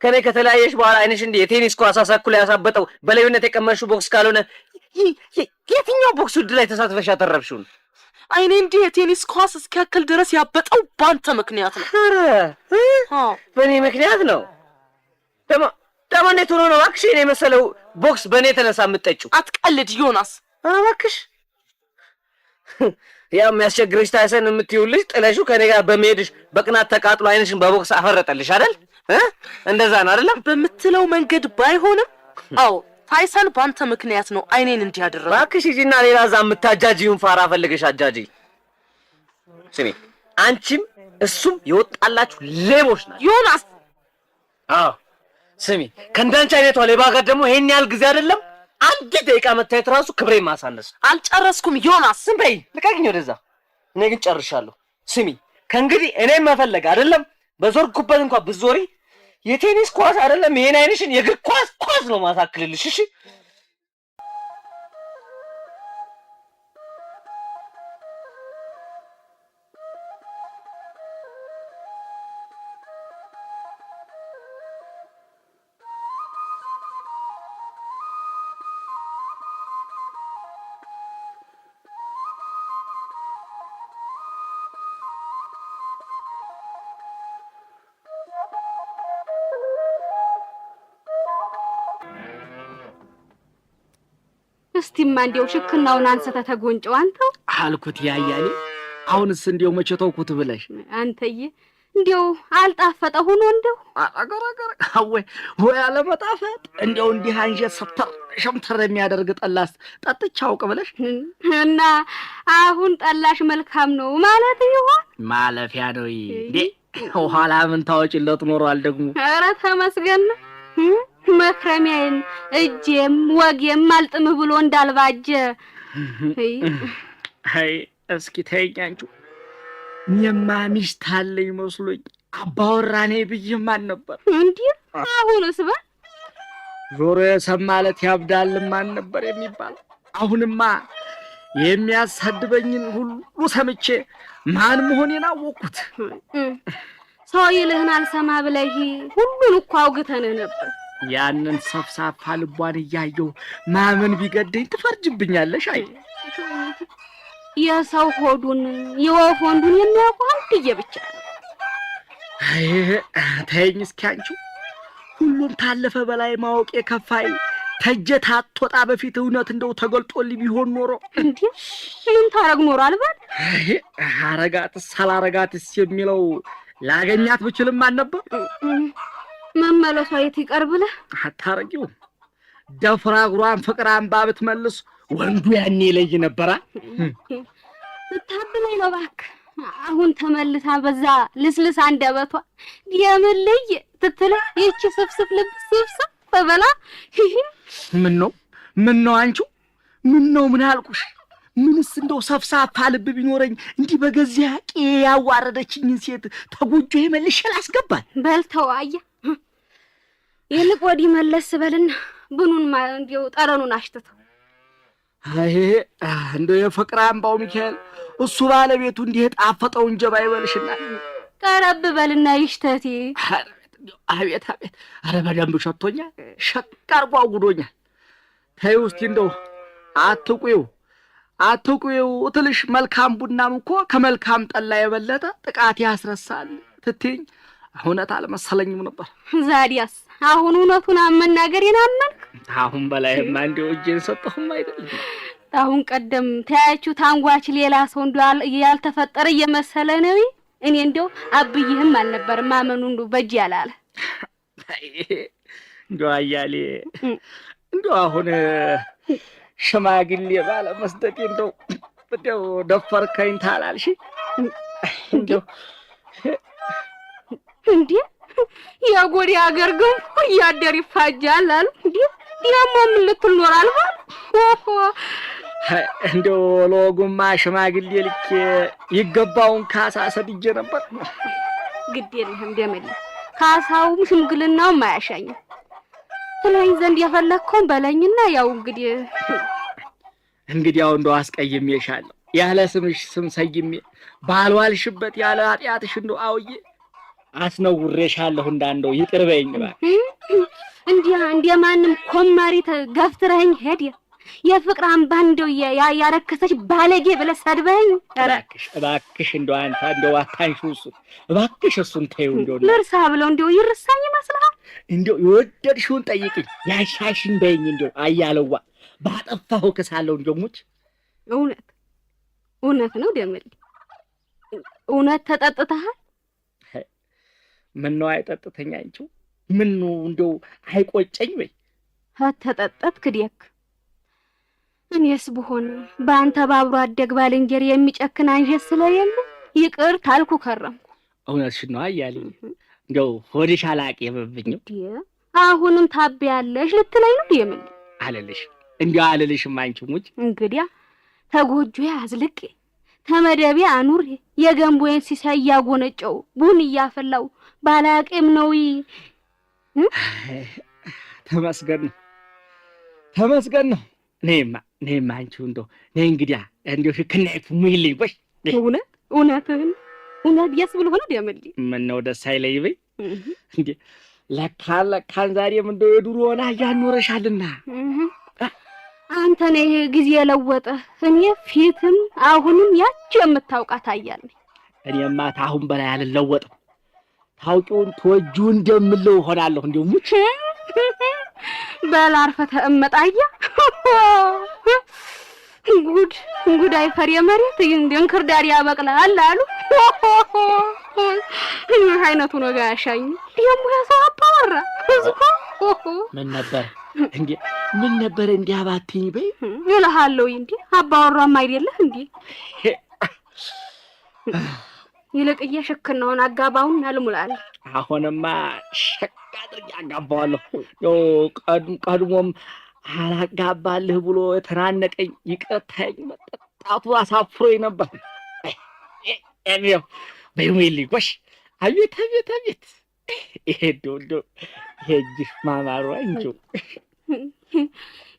ከኔ ከተለያየሽ በኋላ ዓይንሽ እንዲህ የቴኒስ ኳስ አሳኩላ ያሳበጠው በሌብነት የቀመሽው ቦክስ ካልሆነ የትኛው ቦክስ ውድድር ላይ ተሳትፈሽ ያተረፍሽውን? ዓይኔ እንዲህ የቴኒስ ኳስ እስኪያክል ድረስ ያበጠው ባንተ ምክንያት ነው። ኧረ በእኔ ምክንያት ነው? ደግሞ እንዴት ሆኖ ነው እባክሽ የኔ የመሰለው ቦክስ በእኔ የተነሳ የምትጠጪው? አትቀልድ ዮናስ። ኧረ እባክሽ፣ ያው የሚያስቸግርሽ ታይሰን የምትይው ልጅ ጥለሽው ከኔ ጋር በመሄድሽ በቅናት ተቃጥሎ ዓይንሽን በቦክስ አፈረጠልሽ አይደል? እንደዛ ነው አይደለም? በምትለው መንገድ ባይሆንም አዎ ታይሰን ባንተ ምክንያት ነው ዓይኔን እንዲህ ያደረገው። እባክሽ ሂጂና ሌላ እዛ የምታጃጂውን ፋራ ፈልገሽ አጃጂ። ስሚ፣ አንቺም እሱም የወጣላችሁ ሌቦች ናቸው። ዮናስ። አዎ ስሚ፣ ከእንዳንቺ አይነቷ ሌባ ጋር ደግሞ ይሄን ያህል ጊዜ አይደለም አንድ ደቂቃ መታየት ራሱ ክብሬን ማሳነስ። አልጨረስኩም ዮናስ። ዝም በይ፣ ልቀቅኝ ወደዛ። እኔ ግን ጨርሻለሁ። ስሚ፣ ከእንግዲህ እኔን መፈለግ አይደለም በዞርኩበት እንኳን ብትዞሪ የቴኒስ ኳስ አይደለም ይሄን ዓይንሽን የእግር ኳስ ኳስ ነው ማሳክልልሽ። እሺ? እስቲማ እንዲያው ሽክናውን አንስተህ ተጎንጨው አንተው አልኩት ያያሌ። አሁንስ እንዲያው መቼ ተውኩት ብለሽ አንተዬ፣ እንዲያው አልጣፈጠ ሆኖ እንደው አገር ወይ ወይ አለመጣፈጥ! እንዲያው እንዲህ አንጀት ስተር ሸምተር የሚያደርግ ጠላስ ጠጥቼ አውቅ ብለሽ? እና አሁን ጠላሽ መልካም ነው ማለት ይሆን? ማለፊያ ነው እንዴ? ኋላ ምን ታወጪለት ኖሯል ደግሞ። ኧረ ተመስገን ነው። መክረሚያዬን እጄም ወጌም አልጥምህ ብሎ እንዳልባጀ። አይ እስኪ ተይኝ አንቺው። እኔማ ሚስት አለኝ መስሎኝ አባወራ ነኝ ብዬ ማን ነበር? እንዲህ አሁንስ በል ጆሮ የሰማለት ያብዳል ማን ነበር የሚባለው? አሁንማ የሚያሳድበኝን ሁሉ ሰምቼ ማን መሆኔን አወቅኩት። ሰው ይልህን አልሰማ ብለህ ሁሉን እኮ አውግተንህ ነበር። ያንን ሰፍሳፋ ልቧን እያየሁ ማመን ቢገደኝ ትፈርጅብኛለሽ? አይ የሰው ሆዱን የወፍ ወንዱን የሚያውቁ አንድዬ ብቻ ነው። አይ ተይኝ እስኪ አንቺው። ሁሉም ታለፈ በላይ ማወቅ የከፋይ ተጀ ታትወጣ በፊት እውነት እንደው ተገልጦልኝ ቢሆን ኖሮ። እንዴ ምን ታረግ ኖሮ አልባል? አይ አረጋትስ አላረጋትስ የሚለው ላገኛት ብችልም አልነበር። መመለሷ የት ይቀር ብለህ አታረጊው። ደፍራ እግሯን ፍቅር አምባ ብትመልስ ወንዱ ያኔ ይለይ ነበራ። ልታብለኝ ነው እባክህ። አሁን ተመልሳ በዛ ልስልስ አንደበቷ የምን ልይ ትትልህ ይህቺ ስፍስፍ ልብ ስፍስፍ በላ። ምን ነው ምን ነው አንቺው? ምን ነው ምን አልኩሽ? ምንስ እንደው ሰፍሳፋ ልብ ቢኖረኝ እንዲህ በገዚያ ቄ ያዋረደችኝን ሴት ተጎጆ መልሼ ላስገባል? በልተው አያ ይልቅ ወዲህ መለስ በልና ብኑን እንዲያው ጠረኑን አሽትተው። አይ እንደው የፍቅር አምባው ሚካኤል እሱ ባለቤቱ እንዲህ የጣፈጠውን ጀባ ይበልሽና ቀረብ በልና ይሽተቴ። አቤት አቤት! አረ በደንብ ሸቶኛል፣ ሸቅ አርጎ አጉዶኛል። ተይው እስቲ እንደው አትቁይው አትቁይው ትልሽ መልካም ቡናም እኮ ከመልካም ጠላ የበለጠ ጥቃት ያስረሳል ትትኝ እውነት አልመሰለኝም ነበር። ዛዲያስ አሁን እውነቱን መናገሬን አመንክ? አሁን በላይማ እንደው እጄን ሰጠሁም አይደለም። አሁን ቀደም ተያችሁ ታንጓች ሌላ ሰው እንደው ያልተፈጠረ እየመሰለ ነው። እኔ እንደው አብይህም አልነበርም ማመኑ እንደው በእጅ ያላለ። እንደው አያሌ እንደው አሁን ሽማግሌ ባለመስደዴ እንደው እንደው ደፈርከኝ ታላልሽ እንደው። እንዴ የጎዴ ሀገር ግንፉ እያደር ይፋጃል አሉ። እንዴ ደግሞ ምን ልትል ኖራል? ኦሆ እንደው ለወጉማ ሽማግሌ ልኬ ይገባውን ካሳ ሰድጄ ነበር። ግድ የለህም ደመል፣ ካሳውም ሽምግልናውም አያሻኝም። ትለኝ ዘንድ የፈለግከውን በለኝና ያው እንግዲህ። እንግዲያው እንደው አስቀይሜሻለሁ። ያለ ስምሽ ስም ሰይሜ ባልዋልሽበት ያለ ኃጢአትሽ እንደው አውዬ አስነውሬሻለሁ። እንዳንደው ይቅር በይኝ እባክሽ። እንዲያ እንዲያ ማንም ኮማሪ ገፍትረኸኝ ሄድ የፍቅር አምባ እንደው ያረከሰች ባለጌ ብለህ ሰድበኸኝ። ኧረ እባክሽ እባክሽ እንደው አንተ እንደው አታንሺው እሱን፣ እባክሽ እሱን ተይው። እንደው ልርሳ ብለው እንደው ይርሳኝ ይመስልሃል? እንደው የወደድሽውን ጠይቅኝ ያሻሽን በይኝ። እንደው አያለዋ ባጠፋሁ ክሳለሁ። እንደው ሙች። እውነት እውነት ነው ደምል፣ እውነት ተጠጥተሃል? ምን ነው አይጠጥተኝ አንቺው? ምን ነው እንደው አይቆጨኝ ወይ? ተጠጠትክ ዲያክ። እኔስ ብሆን በአንተ ባብሮ አደግ ባልንጀር የሚጨክን አንጀት ስለሌለ ይቅር ታልኩ ከረምኩ። እውነትሽን ነው አያሌ። እንደው ሆድሽ አላቄምብኝም። አሁንም ታብያለሽ ልትለኝ ነው ደምል? አልልሽ እንዲያው አልልሽም አንቺ ሙች። እንግዲያ ተጎጆ አዝልቄ ተመደቤ አኑሬ የገንቦዬን ሲሳይ እያጎነጨው ቡን እያፈላው ባላቄም ነው። ተመስገን ነው ተመስገን ነው። እኔማ እኔማ አንቺው እንደው ነይ እንግዲያ እንደው ሽክናይቱ ሙይልኝ ቆይ። እውነት እውነትህን እውነት የስ ብሎ ሆነ ደምል። ምነው ደስ አይለኝ በይ እንዴ? ለካ ለካን ዛሬም እንደው የዱሮ ሆና እያኖረሻልና። አንተ ነህ ጊዜ የለወጠ። እኔ ፊትም አሁንም ያቺ የምታውቃት አያል ነኝ። እኔማ ታሁን በላይ አልለወጥም። ታውቂውን ትወጂው እንደምለው እሆናለሁ። እንደው ሙች። በል አርፈህ ተቀመጥ። አያ ጉድ ጉድ አይፈር የመሬት እንደ እንክርዳድ ያበቅላል አሉ። ይህ አይነቱ ነገር አያሻኝም። ደግሞ ያ ሰው አባወራ እዝኮ ምን ነበር እንዴ? ምን ነበር እንዲህ አባትኝ በይ እልሃለሁ። እንዴ አባወራም አይደለህ እንዴ? ይልቅዬ ሽክናውን አጋባውን አልሙላል። አሁንማ ሸቅ አድርጌ አጋባዋለሁ። ያው ቀድሞም አላጋባልህ ብሎ የተናነቀኝ ይቅርታኝ መጠጣቱ አሳፍሮኝ ነበር። እኔው በይሙይልኝ ጎሽ። አቤት አቤት አቤት! ይሄ እንደው እንደው ይሄ እጅሽ ማማሩ እንጂ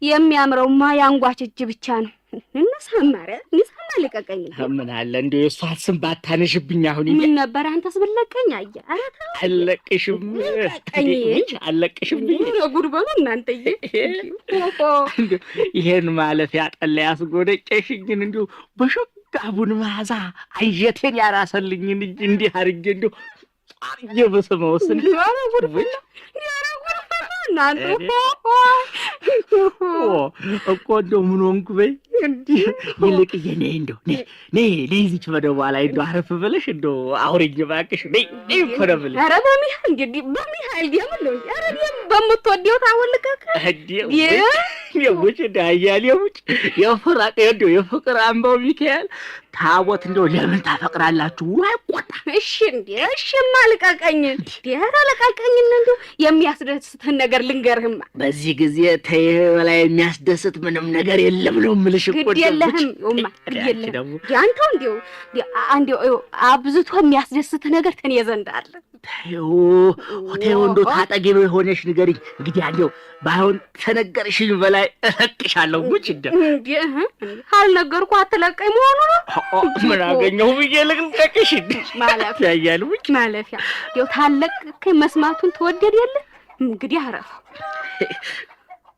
የሚያምረውማ የአንጓች እጅ ብቻ ነው። እንሳማ ኧረ እንሳማ ልቀቀኝ። ምን አለ እንደው የእሷን ስም ባታነሽብኝ። አሁን ምን ነበር አንተስ ብለቀኝ? አየህ ኧረ ተው አለቅሽም፣ ልቀቀኝ። አለቅሽም። ጉድ በሉ እናንተዬ። ይሄን ማለት ያጠላ ያስጎነጨሽኝን እንዲሁ በሸጋ ቡን መዓዛ አንጀቴን ያራሰልኝን እጅ እንዲህ አድርጌ እንዲሁ አድርጌ ብስመውስ ኧረ ጉድ ፈላ፣ ኧረ ጉድ ፈላ እናንተ እኮ እንደው ምን ሆንኩ በይ። እንዲህ ይልቅዬ ነይ እንደው ነይ ነይ ነይ እዚች መደቧ ላይ እንደው አረፍ ብለሽ እንደው አውሪኝ እባክሽ። ነይ ነይ እኮ ነው የምልሽ። ኧረ በሚካኤል እንግዲህ በሚካኤል ደም ነው። ኧረ ደም በምትወደው ታቦት ልቀቅ። እንዴ ውጭ እንደ አያሌው ውጭ የፍራቅ እንደው የፍቅር አምባው ሚካኤል ታቦት እንደው ለምን ታፈቅራላችሁ ብሎ አይቆጣ። እሺ እንዴ እሺማ ልቀቀኝ። እንዴ ኧረ ልቀቀኝ። እንደው የሚያስደስትህን ነገር ልንገርህማ። በዚህ ጊዜ ተይ በላይ የሚያስደስት ምንም ነገር የለም ነው የምልሽ እኮ። ግድ የለህም ይውማ፣ ግድ የለህም አንተው እንዲው እንዲው አብዝቶ የሚያስደስትህ ነገር ከእኔ ዘንድ አለ። ተይው ተይው፣ እንደው ታጠገቤ ሆነሽ ንገሪኝ። እንግዲህ እንደው ባይሆን ተነገርሽኝ በላይ እለቅሻለሁ። ጉጭ እንደው እንዴ ካልነገርኩህ አትለቀኝ መሆኑ ነው። ምን አገኘሁ ብዬ ልቅልቀቅሽ? ማለፊያ ያያል ውጭ ማለፊያ እንደው ታለቅከኝ መስማቱን ትወደድ የለ እንግዲህ አረፈው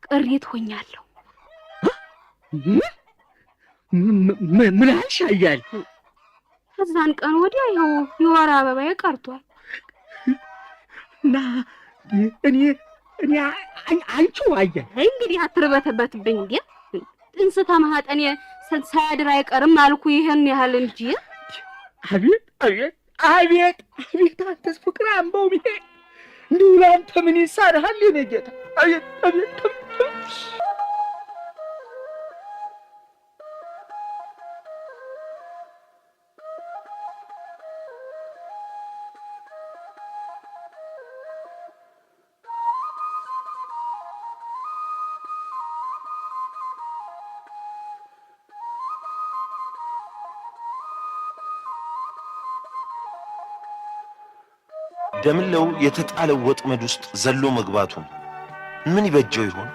ቅሬት ሆኛለሁ። ምን አልሽ አያል? ከዛን ቀን ወዲያ ይኸው የወር አበባዬ ቀርቷል። እና እኔ እኔ አንቺው አያል እንግዲህ አትርበተበትብኝ። እንዴ ጥንስ ተማህጠኔ ሳያድር አይቀርም አልኩ ይሄን ያህል እንጂ። አቤት አቤት አቤት አቤት! አንተስ ፍቅር አምባው ሚካኤል እንዲሁ ለአንተ ምን ይሳንሃል የኔ ጌታ? አቤት አቤት! ደምለው የተጣለው ወጥመድ ውስጥ ዘሎ መግባቱን ምን ይበጀው ይሆን?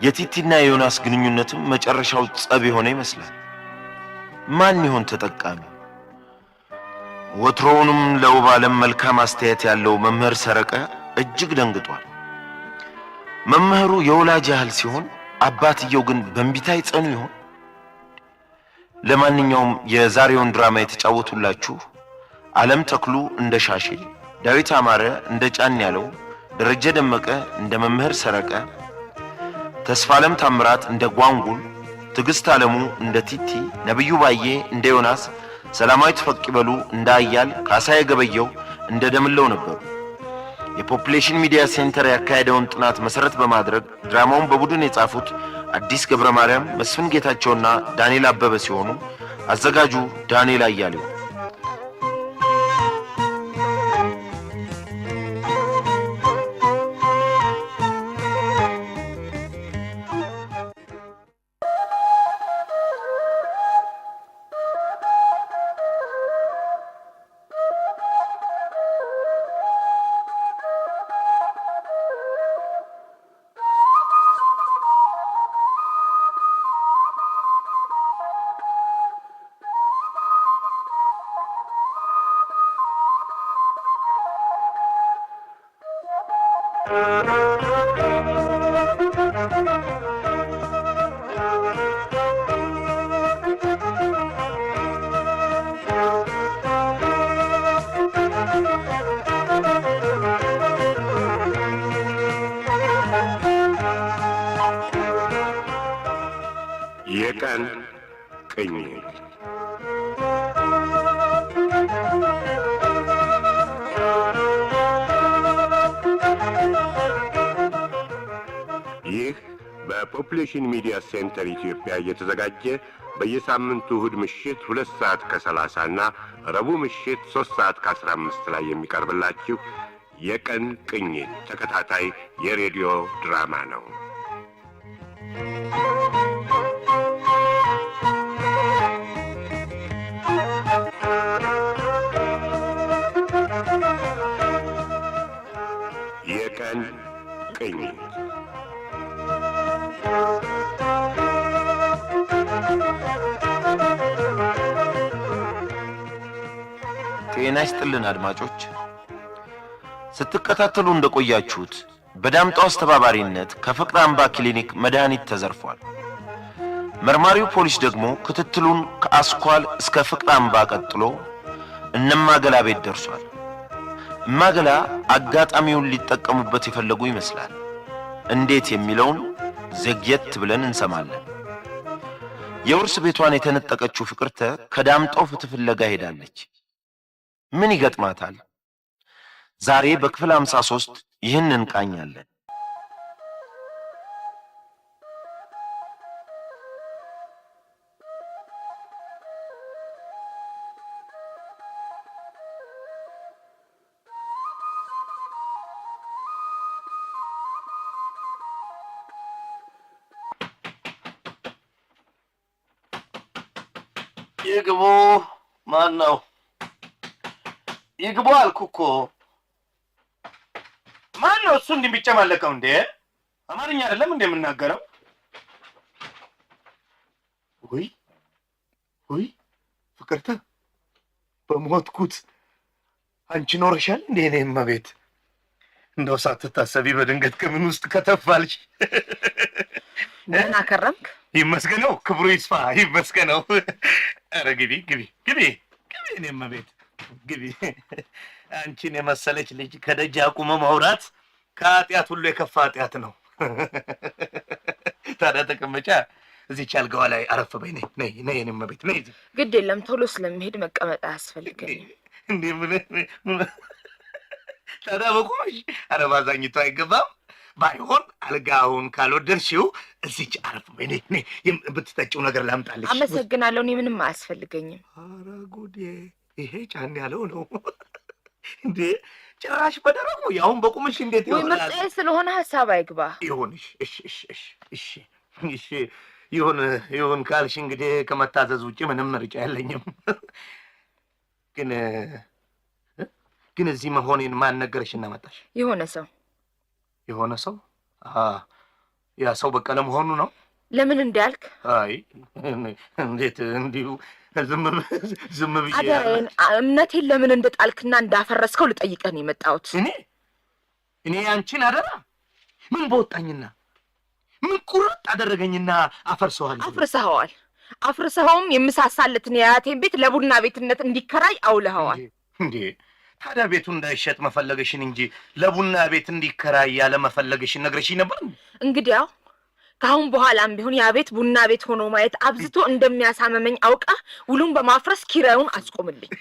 የቲቲና የዮናስ ግንኙነትም መጨረሻው ጸብ የሆነ ይመስላል። ማን ይሆን ተጠቃሚ? ወትሮውንም ለውብ ዓለም መልካም አስተያየት ያለው መምህር ሰረቀ እጅግ ደንግጧል። መምህሩ የወላጅ ያህል ሲሆን፣ አባትየው ግን በእምቢታ ይጸኑ ይሆን? ለማንኛውም የዛሬውን ድራማ የተጫወቱላችሁ ዓለም ተክሉ እንደ ሻሼ፣ ዳዊት አማረ እንደ ጫን ያለው፣ ደረጀ ደመቀ እንደ መምህር ሰረቀ፣ ተስፋ ዓለም ታምራት እንደ ጓንጉል፣ ትዕግስት ዓለሙ እንደ ቲቲ፣ ነብዩ ባዬ እንደ ዮናስ፣ ሰላማዊት ፈቂበሉ እንደ አያል፣ ካሳዬ ገበየው እንደ ደምለው ነበሩ። የፖፑሌሽን ሚዲያ ሴንተር ያካሄደውን ጥናት መሰረት በማድረግ ድራማውን በቡድን የጻፉት አዲስ ገብረ ማርያም፣ መስፍን ጌታቸውና ዳንኤል አበበ ሲሆኑ አዘጋጁ ዳንኤል አያሌው። የቀን ቅኝት። በፖፑሌሽን ሚዲያ ሴንተር ኢትዮጵያ እየተዘጋጀ በየሳምንቱ እሁድ ምሽት 2 ሰዓት ከ30 እና ረቡዕ ምሽት 3 ሰዓት ከ15 ላይ የሚቀርብላችሁ የቀን ቅኝት ተከታታይ የሬዲዮ ድራማ ነው። የቀን ቅኝት። ጤና ይስጥልን አድማጮች። ስትከታተሉ እንደቆያችሁት በዳምጣው አስተባባሪነት ከፍቅር አምባ ክሊኒክ መድኃኒት ተዘርፏል። መርማሪው ፖሊስ ደግሞ ክትትሉን ከአስኳል እስከ ፍቅር አምባ ቀጥሎ እነማገላ ቤት ደርሷል። እማገላ አጋጣሚውን ሊጠቀሙበት የፈለጉ ይመስላል። እንዴት የሚለውን ዘግየት ብለን እንሰማለን። የውርስ ቤቷን የተነጠቀችው ፍቅርተ ከዳምጣው ፍትህ ፍለጋ ሄዳለች። ምን ይገጥማታል? ዛሬ በክፍል 53 ይህን እንቃኛለን። ይግቡ። ማን ነው? ይግቡ አልኩ እኮ። ማን ነው እሱ እንዲህ የሚጨማለቀው እንዴ? አማርኛ አይደለም እንዴ የምናገረው? ውይ ውይ፣ ፍቅርተ፣ በሞትኩት፣ አንቺ ኖረሻል እንዴ? እኔ እመቤት፣ እንደው ሳትታሰቢ በድንገት ከምን ውስጥ ከተፋልሽ። ደህና ከረምክ? ይመስገነው፣ ክብሩ ይስፋ፣ ይመስገነው። ኧረ ግቢ ግቢ ግቢ ግቢ፣ እኔ እመቤት ግቢ። አንቺን የመሰለች ልጅ ከደጅ አቁሞ ማውራት ከኃጢአት ሁሉ የከፋ ኃጢአት ነው። ታዲያ ተቀመጫ፣ እዚች አልጋዋ ላይ አረፍ በይ። ነይ ነይ ነይ፣ የእኔ እመቤት ነይ እዚህ። ግድ የለም፣ ቶሎ ስለምሄድ መቀመጥ አያስፈልገኝም። እንዴ፣ ምን ታዲያ በቆምሽ? ኧረ ባዛኝቱ አይገባም። ባይሆን አልጋውን ካልወደድሽው እዚች አረፍ በይ። ነይ ነይ፣ የምትጠጪው ነገር ላምጣልሽ። አመሰግናለሁ። እኔ ምንም አያስፈልገኝም። ኧረ ጉዴ! ይሄ ጫን ያለው ነው እንዴ! ጭራሽ በደረቁ ያሁን በቁምሽ እንዴት ወይ ይሆናል? ምርጫዬ ስለሆነ ሀሳብ አይግባ። ይሁን። እሺ እሺ እሺ እሺ እሺ እሺ፣ ይሁን ይሁን ካልሽ እንግዲህ ከመታዘዝ ውጭ ምንም ምርጫ የለኝም። ግን እዚህ መሆኔን ማን ነገረሽ እና መጣሽ? የሆነ ሰው። የሆነ ሰው? ያ ሰው በቀለ መሆኑ ነው? ለምን እንዲያልክ? አይ፣ እንዴት እንዲሁ ዝም ዝም ብዬ አደራዬን፣ እምነቴን ለምን እንደጣልክና እንዳፈረስከው ልጠይቅህ ነው የመጣሁት። እኔ ያንቺን አደራ ምን በወጣኝና ምን ቁርጥ አደረገኝና አፈርሰዋለሁ? አፍርሰኸዋል። አፍርሰኸውም የምሳሳለትን የአያቴን ቤት ለቡና ቤትነት እንዲከራይ አውለኸዋል። እንዴ፣ ታዲያ ቤቱ እንዳይሸጥ መፈለገሽን እንጂ ለቡና ቤት እንዲከራይ ያለ መፈለገሽን ነግረሽኝ ነበር? እንግዲያው ከአሁን በኋላም ቢሆን ያ ቤት ቡና ቤት ሆኖ ማየት አብዝቶ እንደሚያሳመመኝ አውቀህ ውሉን በማፍረስ ኪራዩን አስቆምልኝ።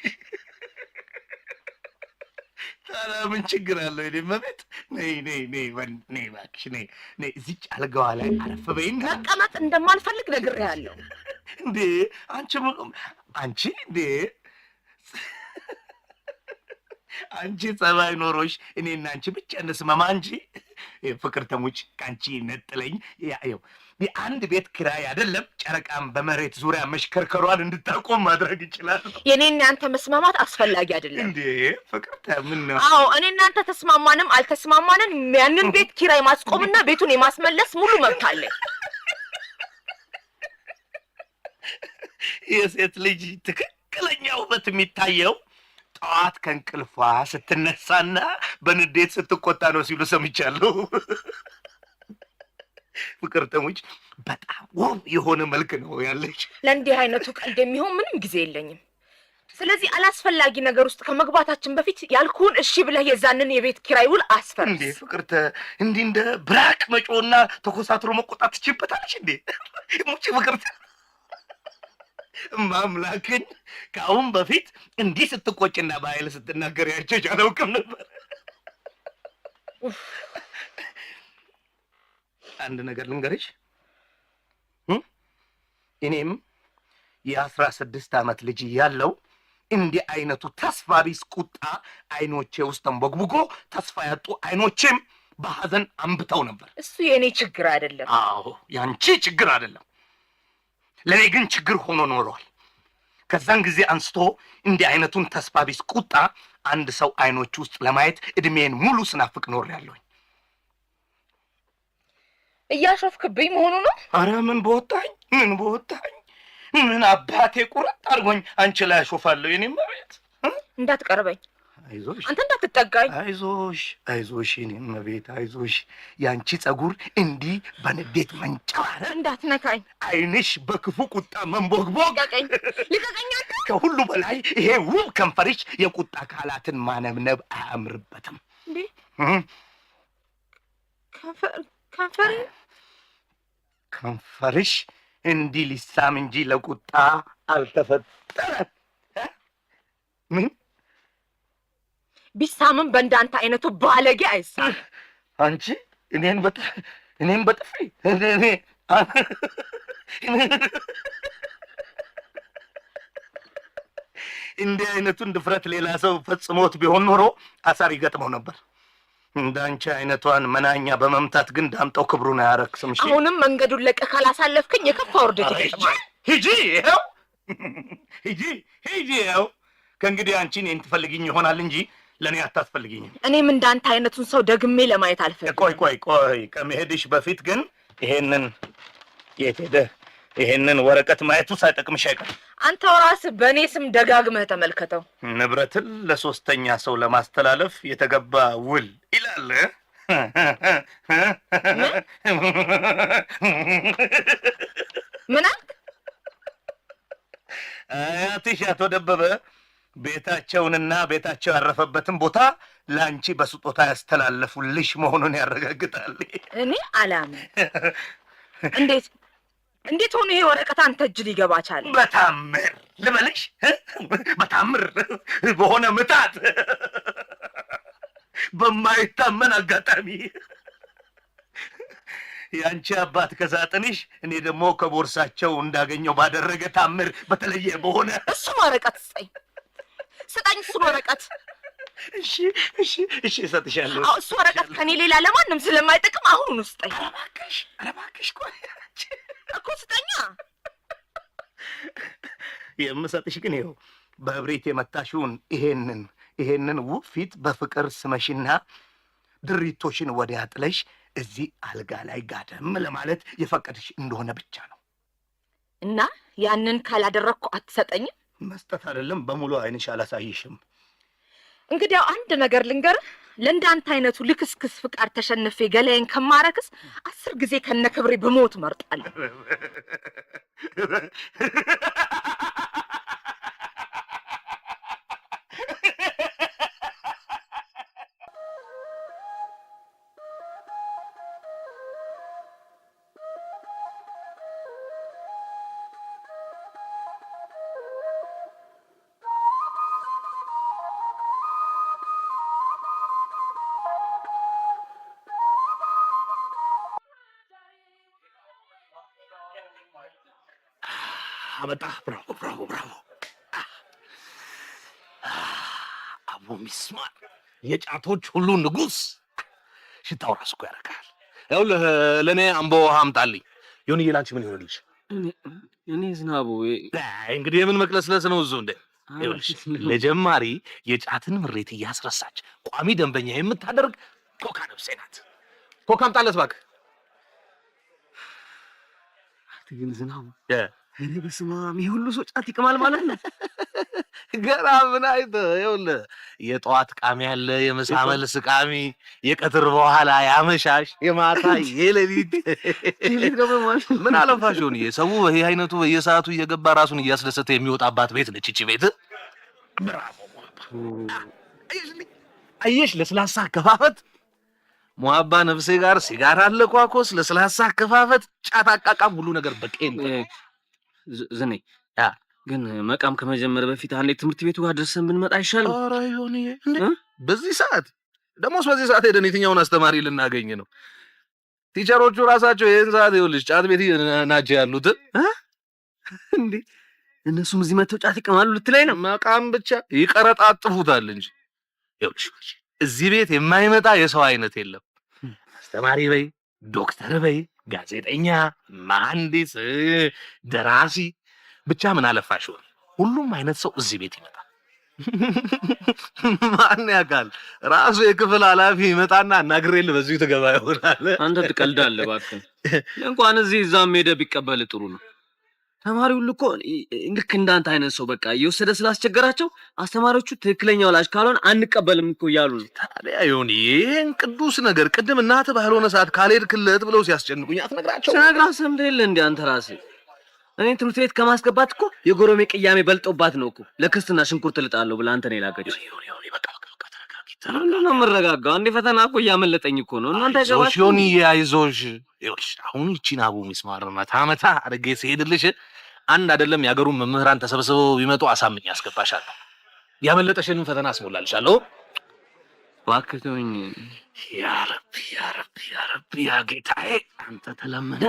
ታዲያ ምን ችግር አለው? የእኔ እመቤት፣ ነይ ነይ ነይ ነይ እባክሽ፣ ነይ ነይ፣ እዚች አልጋዋ ላይ አረፍ በይና። መቀመጥ እንደማልፈልግ ነግሬሃለሁ። እንዴ፣ አንቺ አንቺ እንዴ፣ አንቺ ጸባይ ኖሮሽ እኔና አንቺ ብቻ እንስማማ እንጂ ፍቅር ተሙች ከአንቺ ነጥለኝ ይኸው የአንድ ቤት ኪራይ አይደለም ጨረቃም በመሬት ዙሪያ መሽከርከሯን እንድታቆም ማድረግ ይችላል። የእኔና ያንተ መስማማት አስፈላጊ አይደለም። እንዴ ፍቅርተ፣ ምን ነው? አዎ፣ እኔና አንተ ተስማማንም አልተስማማንም ያንን ቤት ኪራይ ማስቆምና ቤቱን የማስመለስ ሙሉ መብት አለኝ። የሴት ልጅ ትክክለኛ ውበት የሚታየው ጠዋት ከእንቅልፏ ስትነሳና በንዴት ስትቆጣ ነው ሲሉ ሰምቻለሁ። ፍቅር ተሙች፣ በጣም ውብ የሆነ መልክ ነው ያለሽ። ለእንዲህ አይነቱ ቀልድ የሚሆን ምንም ጊዜ የለኝም። ስለዚህ አላስፈላጊ ነገር ውስጥ ከመግባታችን በፊት ያልኩህን እሺ ብለህ የዛንን የቤት ኪራይ ውል አስፈርስ። እንዴ ፍቅርተ፣ እንዲህ እንደ ብራቅ መጮና ተኮሳትሮ መቆጣት ትችይበታለሽ እንዴ? ሙቺ ፍቅርተ፣ ማምላክን ከአሁን በፊት እንዲህ ስትቆጭና በኃይል ስትናገር ያቸሽ አላውቅም ነበር። አንድ ነገር ልንገርሽ፣ እኔም የ16 ዓመት ልጅ እያለሁ እንዲህ አይነቱ ተስፋ ቢስ ቁጣ አይኖቼ ውስጥ ተንቦግቡጎ ተስፋ ያጡ አይኖቼም በሐዘን አንብተው ነበር። እሱ የእኔ ችግር አይደለም። አዎ፣ ያንቺ ችግር አይደለም፣ ለእኔ ግን ችግር ሆኖ ኖሯል። ከዛን ጊዜ አንስቶ እንዲህ አይነቱን ተስፋ ቢስ ቁጣ አንድ ሰው አይኖች ውስጥ ለማየት እድሜን ሙሉ ስናፍቅ ኖሬያለሁኝ። እያሾፍክብኝ መሆኑ ነው? አረ ምን በወጣኝ፣ ምን በወጣኝ፣ ምን አባቴ ቁርጥ አድርጎኝ አንቺ ላይ አሾፋለሁ። የኔ እመቤት። እንዳትቀርበኝ፣ አይዞሽ፣ አንተ እንዳትጠጋኝ። አይዞሽ፣ አይዞሽ የኔ እመቤት፣ አይዞሽ። የአንቺ ጸጉር እንዲህ በንዴት መንጨባረር፣ እንዳትነካኝ፣ አይንሽ በክፉ ቁጣ መንቦግቦግ፣ ልቀቀኝ፣ ልቀቀኝ አንተ። ከሁሉ በላይ ይሄ ውብ ከንፈርሽ የቁጣ ቃላትን ማነብነብ አያምርበትም። እንዴ፣ ከንፈር ከንፈርሽ እንዲህ ሊሳም እንጂ ለቁጣ አልተፈጠረም። ምን? ቢሳምም በእንዳንተ አይነቱ ባለጌ አይሳም። አንቺ እኔን በጥፊ እኔ እንዲህ አይነቱን ድፍረት ሌላ ሰው ፈጽሞት ቢሆን ኖሮ አሳር ይገጥመው ነበር። እንዳንቺ አይነቷን መናኛ በመምታት ግን ዳምጠው ክብሩን አያረክስም። እሺ? አሁንም መንገዱን ለቀህ ካላሳለፍከኝ የከፋ ውርደት ይገጥማል። ሂጂ፣ ይኸው ሂጂ፣ ሂጂ፣ ይኸው ከእንግዲህ አንቺ እኔን ትፈልጊኝ ይሆናል እንጂ ለእኔ አታስፈልጊኝም። እኔም እንዳንተ አይነቱን ሰው ደግሜ ለማየት አልፈልግም። ቆይ ቆይ ቆይ፣ ከመሄድሽ በፊት ግን ይሄንን፣ የት ሄደ? ይሄንን ወረቀት ማየቱ ሳይጠቅምሽ አይቀርም። አንተው ራስህ በእኔ ስም ደጋግመህ ተመልከተው። ንብረትን ለሶስተኛ ሰው ለማስተላለፍ የተገባ ውል ይላል። ምን አልክ? አያትሽ አቶ ደበበ ቤታቸውንና ቤታቸው ያረፈበትን ቦታ ለአንቺ በስጦታ ያስተላለፉልሽ መሆኑን ያረጋግጣል። እኔ አላምን። እንዴት እንዴት ሆኖ ይሄ ወረቀት አንተ እጅ ሊገባ ቻለ? በታምር ልበልሽ? በታምር፣ በሆነ ምታት፣ በማይታመን አጋጣሚ የአንቺ አባት ከሳጥንሽ እኔ ደግሞ ከቦርሳቸው እንዳገኘው ባደረገ ታምር በተለየ በሆነ እሱን ወረቀት ስጠኝ፣ ስጠኝ እሱን ወረቀት። እሺ እሺ እሺ፣ እሰጥሻለሁ። አዎ፣ እሱ ወረቀት ከኔ ሌላ ለማንም ስለማይጠቅም አሁኑኑ ስጠኝ። ኧረ እባክሽ፣ ኧረ እባክሽ፣ ቆይ እኮ ስጠኛ። የምሰጥሽ ግን ይኸው በእብሪት የመታሽውን ይሄንን ውብ ፊት በፍቅር ስመሽና ድሪቶሽን ወዲያ ጥለሽ እዚህ አልጋ ላይ ጋደም ለማለት የፈቀድሽ እንደሆነ ብቻ ነው። እና ያንን ካላደረግኩ አትሰጠኝም? መስጠት አይደለም፣ በሙሉ ዓይንሽ አላሳይሽም። እንግዲያው አንድ ነገር ልንገርህ፣ ለእንዳንተ አይነቱ ልክስክስ ፍቃድ ተሸንፌ ገላዬን ከማረክስ 10 ጊዜ ከነ ክብሬ ብሞት እመርጣለሁ። አመጣ። Bravo, bravo, bravo! አቦ ሚስማር፣ የጫቶች ሁሉ ንጉስ። ሽታው ራሱ እኮ ያረካል። ይኸውልህ፣ ለእኔ አምቦ ውሃ አምጣልኝ። ዮኒዬ፣ ላንቺ ምን ይሆንልሽ? እኔ ዝናቡ አይ፣ እንግዲህ የምን መቅለስለስ ነው እዙ እንዴ? ይኸውልሽ፣ ለጀማሪ የጫትን ምሬት እያስረሳች ቋሚ ደንበኛ የምታደርግ ኮካ ነፍሴ ናት። ኮካ አምጣለት እባክህ። አንተ ግን ዝናቡ፣ ኧረ በስመ አብ፣ ይሄ ሁሉ ሰው ጫት ይቅማል ማለት ነው? ገና ምን አይተህ? ይኸውልህ፣ የጠዋት ቃሚ አለ፣ የምሳ መልስ ቃሚ፣ የቀትር በኋላ፣ የአመሻሽ፣ የማታ፣ የሌሊት። ምን አለፋሽ ሆንዬ፣ ሰው በይህ አይነቱ በየሰዓቱ እየገባ ራሱን እያስደሰተ የሚወጣባት ቤት ነች ይቺ ቤት። Bravo አየሽ፣ ለስላሳ አከፋፈት ሙሀባ ነፍሴ ጋር ሲጋራ አለኳኮስ፣ ለስላሳ አከፋፈት፣ ጫት አቃቃም፣ ሁሉ ነገር በቄን። ዝኔ፣ ግን መቃም ከመጀመር በፊት አንዴ ትምህርት ቤቱ ጋር ደርሰን ብንመጣ አይሻልም? ኧረ ዮኒዬ፣ እንዴ፣ በዚህ ሰዓት ደግሞስ በዚህ ሰዓት ሄደን የትኛውን አስተማሪ ልናገኝ ነው? Teacher ኦቹ ራሳቸው ይህን ሰዓት ይኸውልሽ ጫት ቤት ናቸው ያሉት። እንዴ እነሱም እዚህ መተው ጫት ይቅማሉ ልትለኝ ነው? መቃም ብቻ ይቀረጣጥፉታል እንጂ። ይኸውልሽ እዚህ ቤት የማይመጣ የሰው አይነት የለም። አስተማሪ በይ፣ ዶክተር በይ፣ ጋዜጠኛ፣ መሐንዲስ፣ ደራሲ፣ ብቻ ምን አለፋሽ ሁሉም አይነት ሰው እዚህ ቤት ይመጣል። ማን ያውቃል? ራሱ የክፍል ኃላፊ ይመጣና አናግሬልህ በዚሁ ትገባ ይሆናል። አንተ ትቀልዳለህ እባክህ። እንኳን እዚህ እዛም ሄደህ ቢቀበል ጥሩ ነው። ተማሪው ሁሉ እኮ ልክ እንዳንተ አይነት ሰው በቃ እየወሰደ ስላስቸገራቸው አስተማሪዎቹ ትክክለኛ ወላጅ ካልሆን አንቀበልም እኮ እያሉ ነው። ታዲያ ይሁን ይህን ቅዱስ ነገር ቅድም እናትህ ባልሆነ ሰዓት ካልሄድክለት ብለው ሲያስጨንቁኝ አትነግራቸው? ስነግርህ ሰምተህ የለ እንዴ አንተ ራስህ? እኔ ትምህርት ቤት ከማስገባት እኮ የጎረሜ ቅያሜ በልጦባት ነው እኮ ለክርስትና ሽንኩርት ልጣለሁ ብላ አንተ ነው የላከችው። ምንድን ነው የምረጋጋው? አንዴ ፈተና እኮ እያመለጠኝ እኮ ነው። እናንተ አይዞሽ አይገባችሁም? ዮኒዬ፣ አይዞሽ። ይኸውልሽ አሁን ይቺን አቡ ሚስማር መታ መታ አድርጌ ስሄድልሽ አንድ አይደለም የአገሩን መምህራን ተሰብስበው ቢመጡ አሳምኜ አስገባሻለሁ። ያመለጠሽንም ፈተና አስሞላልሻለሁ። እባክህ ተወኝ። ያ ረቢ ያ ረቢ ያ ረቢ ያ ጌታዬ አንተ ተለመነ።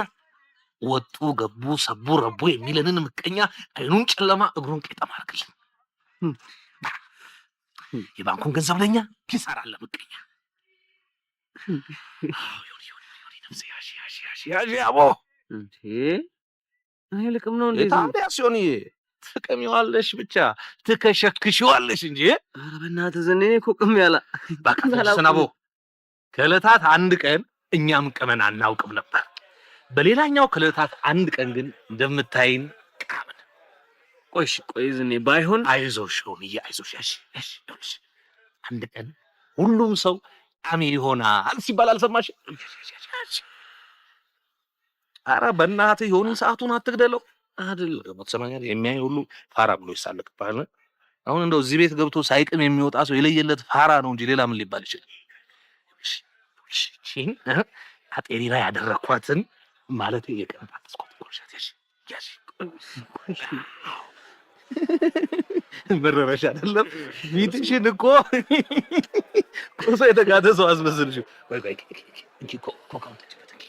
ወጡ ገቡ ሰቡ ረቡ የሚለንን ምቀኛ አይኑን ጨለማ እግሩን ቄጠማ አድርግልን። የባንኩን ገንዘብ ለኛ ኪሳራ ለምቀኛ። ያዥ አቦ እንዴ እኔ ልቅም ነው እንዴ? ታዲያ ሲሆንዬ ትቅሚዋለሽ ብቻ ትከሸክሽዋለሽ እንጂ። ኧረ በእናትህ ዝኔ፣ እኔ እኮ ቅም ያላ በቃ ስናቦ ከዕለታት አንድ ቀን እኛም ቅመን አናውቅም ነበር። በሌላኛው ከዕለታት አንድ ቀን ግን እንደምታይን ቃምን። ቆይ ቆይ ዝኔ ባይሆን አይዞሽ ሆንዬ አይዞሽ። ያሽ ያሽ ይኸውልሽ አንድ ቀን ሁሉም ሰው ቃሚ ይሆናል ሲባል አልሰማሽ? ኧረ በእናትህ የሆነ ሰዓቱን አትግደለው። አይደል ደግሞ ትሰማኛለህ? የሚያይ ሁሉ ፋራ ብሎ ይሳለቅብሃል። አሁን እንደው እዚህ ቤት ገብቶ ሳይቅም የሚወጣ ሰው የለየለት ፋራ ነው እንጂ ሌላ ምን ሊባል ይችላል? ይህቺን አጤሪራ ያደረኳትን ማለት የቀነጣጠስኳት ቆርሻት ያሽ ያሽ መረረሽ አይደለም? ፊትሽን እኮ ቁርሶ የተጋተ ሰው አስመስልሽው። ቆይ ቆይ እንኪ ኮካውን ጠጪበት እንኪ።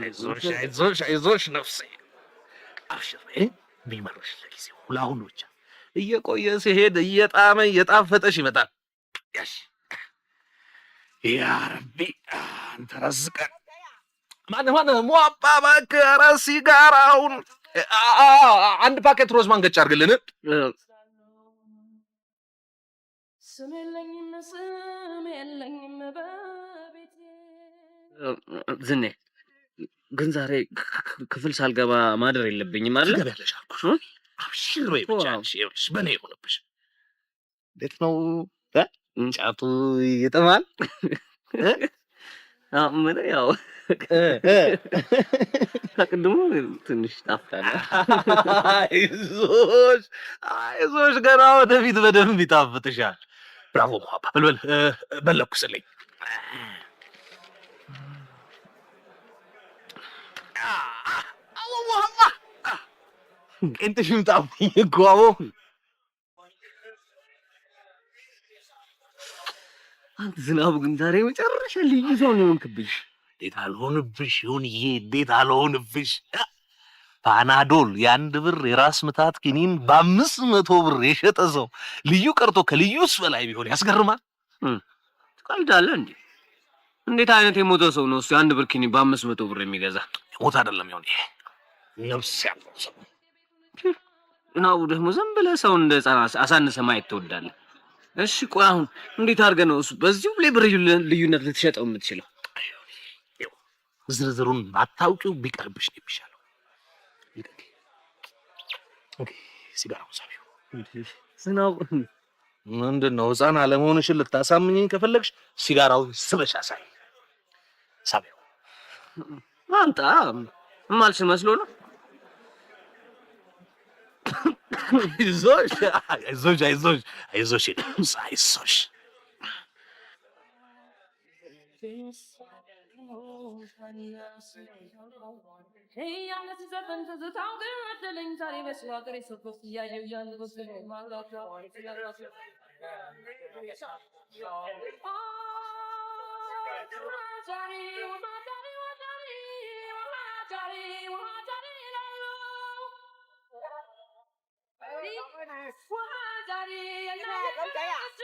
አይዞሽ አይዞሽ አይዞሽ ነፍሴ አብሽር። ቢመርሽ ለጊዜው ለአሁኑ ብቻ እየቆየ ሲሄድ እየጣመ እየጣፈጠሽ ይመጣል። ያሽ ያ ረቢ አንተ ረዝቀን። ማነህ ማነህ ሟባ እባክህ፣ ኧረ ሲጋራውን አንድ ፓኬት ሮዝማን ገጭ አድርግልን። ስም የለኝም ስም የለኝም በቤቴ። ዝኔ ግን ዛሬ ክፍል ሳልገባ ማደር የለብኝም አለ። ትገቢያለሽ አልኩሽ። አብሽር በይ ብቻ አንቺ፣ ይኸውልሽ በእኔ ይሁንብሽ። እንዴት ነው ጫቱ ይጥማል? ምን ያው ከቅድሙ ትንሽ ጣፍጣል። አይዞሽ አይዞሽ፣ ገና ወደፊት በደንብ ይጣፍጥሻል። ብራቮ ሙሀባ። በል በል በለኩስልኝ። ቄንጥሽም ጣፍኝ እኮ አቦ። አንተ ዝናቡ ግን ዛሬ መጨረሻ ልዩ ሰው ነው የሆንክብሽ። እንዴት አልሆንብሽ ይሁንዬ፣ እንዴት አልሆንብሽ። ፓናዶል የ1 ብር የራስ ምታት ኪኒን በ500 ብር የሸጠ ሰው ልዩ ቀርቶ ከልዩስ በላይ ቢሆን ያስገርማል። ትቀልዳለህ እንዴ? እንዴት አይነት የሞተ ሰው ነው እሱ የ1 ብር ኪኒን በ500 ብር የሚገዛ? የሞተ አይደለም ይሁን፣ ነፍስ ያለው ሰው። ዝናቡ ደግሞ ዝም ብለህ ሰው እንደ ሕፃን አሳንሰህ ማየት ትወዳለህ። እሺ ቆይ አሁን እንዴት አድርገህ ነው እሱ በዚሁ ላይ ብር ልዩነት ልትሸጠው የምትችለው? ዝርዝሩን ባታውቂው ቢቀርብሽ ነው የሚሻለው። ሲጋራውን ሳቢው። ዝናቡ ምንድን ነው ሕፃን አለመሆንሽን ልታሳምኚኝ ከፈለግሽ ሲጋራውን ስበሽ አሳይ። ሳቢው። አምጣ። እማልሽ መስሎ ነው። አይዞሽ አይዞሽ አይዞሽ አይዞሽ አይዞሽ አይዞሽ። ጃሪ ውሃ ጃሪ ይላሉ። ውሃ ጃሪ የእናት ልጆች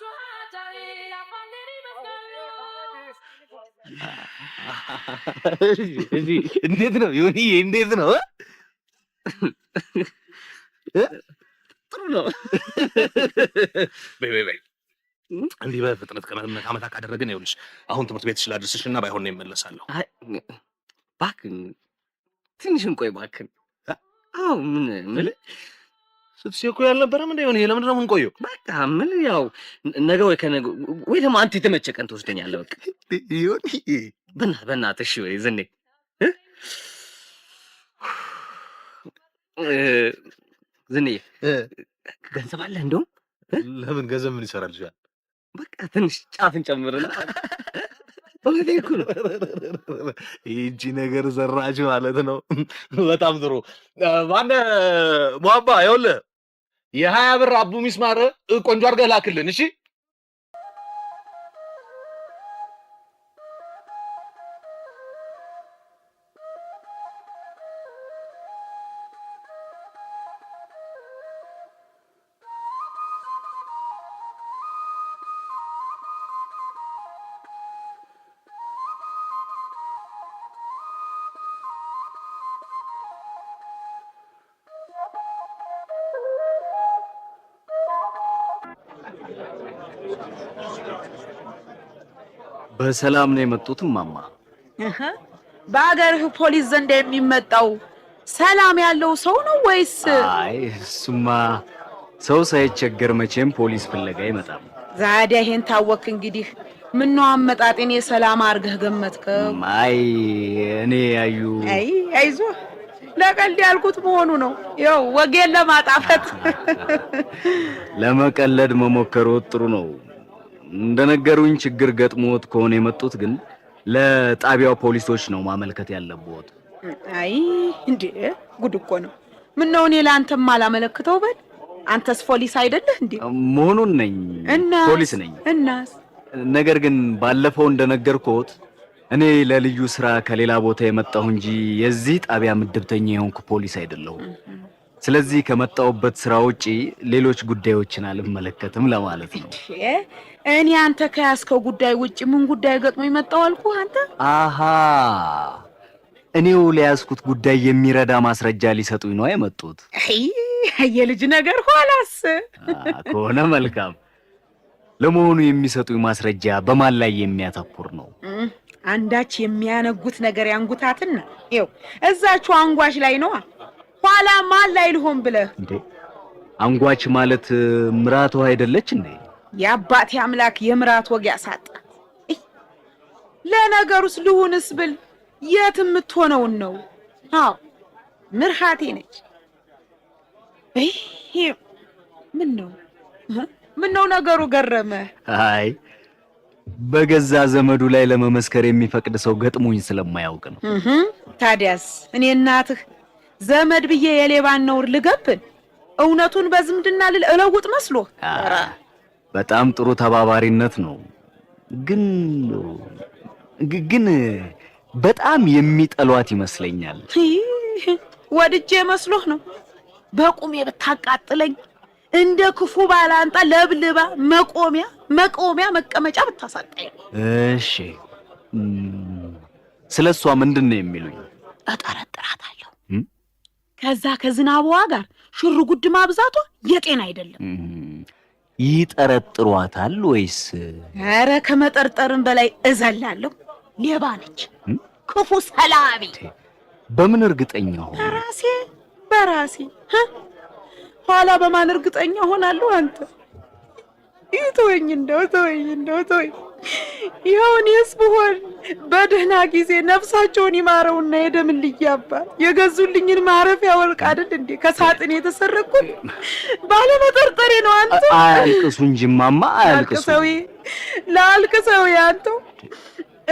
ውሃ ጃሪ አፋንን ይመስላሉ። እሺ፣ እንዴት ነው ዮኒዬ? እንዴት ነው? ጥሩ ነው። በይ በይ በይ፣ እንዲህ በፍጥነት መታ መታ ካደረግን ይኸውልሽ አሁን ትምህርት ቤት ላድርስሽ እና ባይሆን ነው እመለሳለሁ። አይ እባክህን ትንሽ እንቆይ እባክህን። አዎ ምን ምን ስትሴኩ ያልነበረም እንደ ዮኒ፣ ለምንድን ነው የምንቆየው? በቃ ምን ያው ነገ ወይ ከነገ ወይ ደግሞ አንተ የተመቸ ቀን ትወስደኛለህ። በቃ ዮኒ፣ በእናትህ በእናትህ። እሺ ወይ ዝኔ ዝኔ ገንዘብ አለ እንደውም? ለምን ገንዘብ ምን ይሰራልሻል? በቃ ትንሽ ጫፍን ጨምርና እውነቴን እኮ ነው። ይህቺ ነገር ዘራች ማለት ነው። በጣም ጥሩ። ማነህ ሟባ፣ ይኸውልህ የ20 ብር አቡ ሚስማር ቆንጆ አድርገህ ላክልን። እሺ። በሰላም ነው የመጡት እማማ? እህ፣ በአገርህ ፖሊስ ዘንድ የሚመጣው ሰላም ያለው ሰው ነው ወይስ? አይ እሱማ ሰው ሳይቸገር መቼም ፖሊስ ፍለጋ አይመጣም። ዛዲያ ይሄን ታወክ እንግዲህ። ምነው አመጣጤን የሰላም አድርገህ ገመትከው? አይ እኔ ያዩ አይ አይዞህ፣ ለቀልድ ያልኩት መሆኑ ነው። ይኸው ወጌን ለማጣፈጥ። ለመቀለድ መሞከሮት ጥሩ ነው። እንደነገሩኝ ችግር ገጥሞት ከሆነ የመጡት ግን ለጣቢያው ፖሊሶች ነው ማመልከት ያለብዎት። አይ እንዴ ጉድ እኮ ነው። ምነው እኔ ለአንተም አላመለክተው በል። አንተስ ፖሊስ አይደለህ እንዴ? መሆኑን ነኝ። እናስ? ፖሊስ ነኝ። እናስ? ነገር ግን ባለፈው እንደነገርኩት እኔ ለልዩ ስራ ከሌላ ቦታ የመጣሁ እንጂ የዚህ ጣቢያ ምድብተኛ የሆንኩ ፖሊስ አይደለሁም። ስለዚህ ከመጣሁበት ስራ ውጪ ሌሎች ጉዳዮችን አልመለከትም ለማለት ነው። እኔ አንተ ከያዝከው ጉዳይ ውጪ ምን ጉዳይ ገጥሞ የመጣው አልኩህ አንተ? አሃ፣ እኔው ለያዝኩት ጉዳይ የሚረዳ ማስረጃ ሊሰጡኝ ነው የመጡት። አይ የልጅ ነገር ኋላስ ከሆነ መልካም። ለመሆኑ የሚሰጡኝ ማስረጃ በማን ላይ የሚያተኩር ነው? አንዳች የሚያነጉት ነገር ያንጉታትና ይኸው እዛችሁ አንጓች ላይ ነዋ። ኋላ ማን ላይ ልሆን ብለህ? እንዴ አንጓች ማለት ምራቷ አይደለች እንዴ? የአባቴ አምላክ የምራት ወግ ያሳጣ። ለነገሩስ ልሁንስ ብል የት የምትሆነውን ነው? አዎ ምርሃቴ ነች። ምን ነው ምን ነው ነገሩ ገረመ? አይ በገዛ ዘመዱ ላይ ለመመስከር የሚፈቅድ ሰው ገጥሞኝ ስለማያውቅ ነው። ታዲያስ እኔ እናትህ ዘመድ ብዬ የሌባን ነውር ልገብን? እውነቱን በዝምድና ልል እለውጥ መስሎ? በጣም ጥሩ ተባባሪነት ነው። ግን ግን በጣም የሚጠሏት ይመስለኛል። ወድጄ መስሎህ ነው? በቁሜ ብታቃጥለኝ እንደ ክፉ ባላንጣ ለብልባ መቆሚያ መቆሚያ መቀመጫ ብታሳጣኝ። እሺ ስለሷ ምንድን ነው የሚሉኝ? እጠረጥራታለሁ። ከዛ ከዝናቧ ጋር ሽር ጉድ ማብዛቷ የጤና አይደለም። ይጠረጥሯታል ወይስ? ኧረ ከመጠርጠርም በላይ እዘላለሁ። ሌባ ነች፣ ክፉ ሰላቢ። በምን እርግጠኛ ሆኑ? በራሴ በራሴ። ኋላ በማን እርግጠኛ ሆናለሁ? አንተ ተወኝ፣ እንደው ተወኝ፣ እንደው ተወኝ። ይኸው እኔስ ብሆን በደህና ጊዜ ነፍሳቸውን ይማረውና የደምልኝ አባት የገዙልኝን ማረፊያ ወርቅ አይደል እንዴ ከሳጥን የተሰረኩት ባለመጠርጠሬ ነው። አንተ አያልቅሱ እንጂ እማማ አያልቅሱ። ላልቅሰው አንተው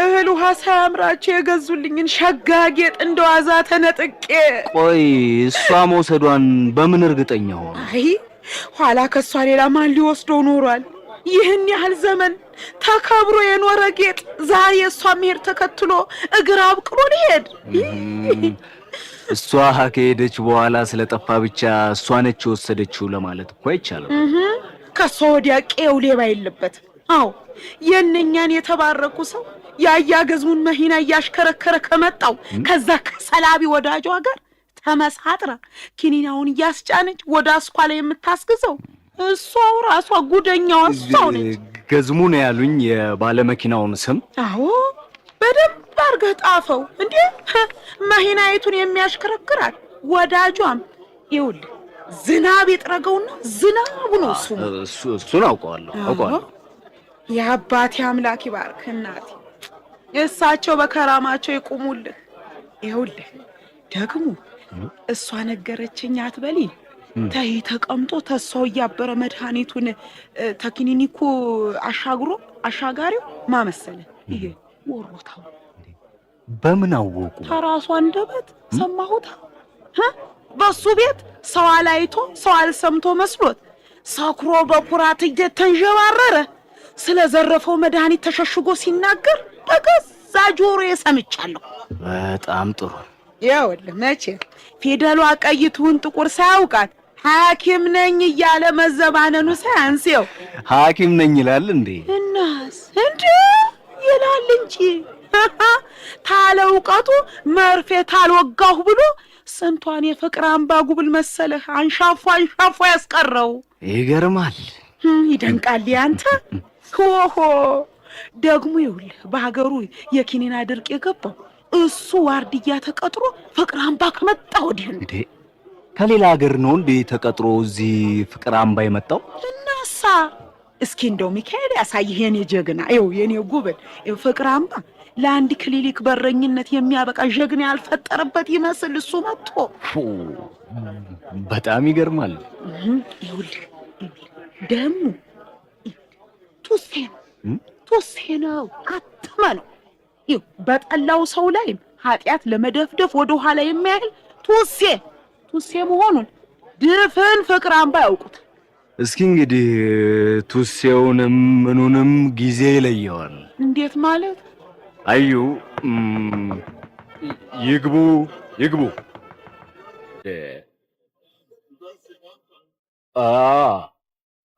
እህል ውሃ ሳያምራቸው የገዙልኝን ሸጋ ጌጥ እንደዋዛ ተነጥቄ። ቆይ እሷ መውሰዷን በምን እርግጠኛ ሆኑ? አይ ኋላ ከእሷ ሌላ ማን ሊወስደው ኖሯል? ይህን ያህል ዘመን ተከብሮ የኖረ ጌጥ ዛሬ እሷ መሄድ ተከትሎ እግር አብቅሎ ሊሄድ። እሷ ከሄደች በኋላ ስለጠፋ ብቻ እሷ ነች የወሰደችው ለማለት እኮ አይቻልም። ከሷ ወዲያ ቄው ሌባ የለበትም። አዎ፣ የእነኛን የተባረኩ ሰው የአያገዝሙን መኪና እያሽከረከረ ከመጣው ከዛ ከሰላቢ ወዳጇ ጋር ተመሳጥራ ኪኒናውን እያስጫነች ወደ አስኳላ የምታስግዘው እሷው ራሷ ጉደኛዋ እሷው ነች። ገዝሙ ነው ያሉኝ የባለመኪናውን ስም? አዎ፣ በደንብ አድርገህ ጣፈው። እንዴ፣ መኪናይቱን የሚያሽከረክራት ወዳጇም ይኸውልህ ዝናብ የጥረገውና ዝናቡ ነው እሱ። እሱን አውቀዋለሁ አውቀዋለሁ። የአባቴ አምላክ ይባርክ እናቴ፣ እሳቸው በከራማቸው ይቁሙልህ። ይኸውልህ ደግሞ እሷ ነገረችኝ አትበሊ፣ ተይ ተቀምጦ ተሷው እያበረ መድኃኒቱን ተኪኒኒኩ አሻግሮ አሻጋሪው ማመሰለ ይሄ ወሮታው። በምን አወቁ? ከራሱ አንደበት ሰማሁታ። በሱ ቤት ሰው አላይቶ ሰው አልሰምቶ መስሎት ሰክሮ በኩራት እየተንዠባረረ ስለዘረፈው መድኃኒት ተሸሽጎ ሲናገር በገዛ ጆሮዬ ሰምቻለሁ። በጣም ጥሩ። ይኸውልህ መቼ ፊደሏ ቀይ ትሁን ጥቁር ሳያውቃት ሐኪም ነኝ እያለ መዘባነኑ ሳያንስ ይኸው ሐኪም ነኝ ይላል እንዴ? እናስ እንዴ ይላል እንጂ ታለ እውቀቱ መርፌ ታልወጋሁ ብሎ ስንቷን የፍቅር አምባ ጉብል መሰለህ አንሻፎ አንሻፎ ያስቀረው። ይገርማል። ይደንቃል ያንተ። ሆሆ ደግሞ ይኸውልህ በሀገሩ የኪኒና ድርቅ የገባው እሱ ዋርድያ ተቀጥሮ ፍቅር አምባ ከመጣ ወዲህ ነው። እንዴ፣ ከሌላ ሀገር ነው እንዴ ተቀጥሮ እዚህ ፍቅር አምባ የመጣው? እናሳ እስኪ እንደው ሚካኤል ያሳይህ የኔ ጀግና፣ ይኸው የኔ ጉብል፣ ይኸው ፍቅር አምባ ለአንድ ክሊኒክ በረኝነት የሚያበቃ ጀግና ያልፈጠረበት ይመስል እሱ መጥቶ። ፉ፣ በጣም ይገርማል። ይኸውልህ ደግሞ ቱሴ ነው ቱሴ ነው አትመ ነው። ይኸው በጠላው ሰው ላይም ኃጢአት ለመደፍደፍ ወደ ኋላ የሚያህል ቱሴ ቱሴ መሆኑን ድፍን ፍቅር አምባ ያውቁት። እስኪ እንግዲህ ቱሴውንም ምኑንም ጊዜ ይለየዋል። እንዴት ማለት? አዩ ይግቡ ይግቡ። አ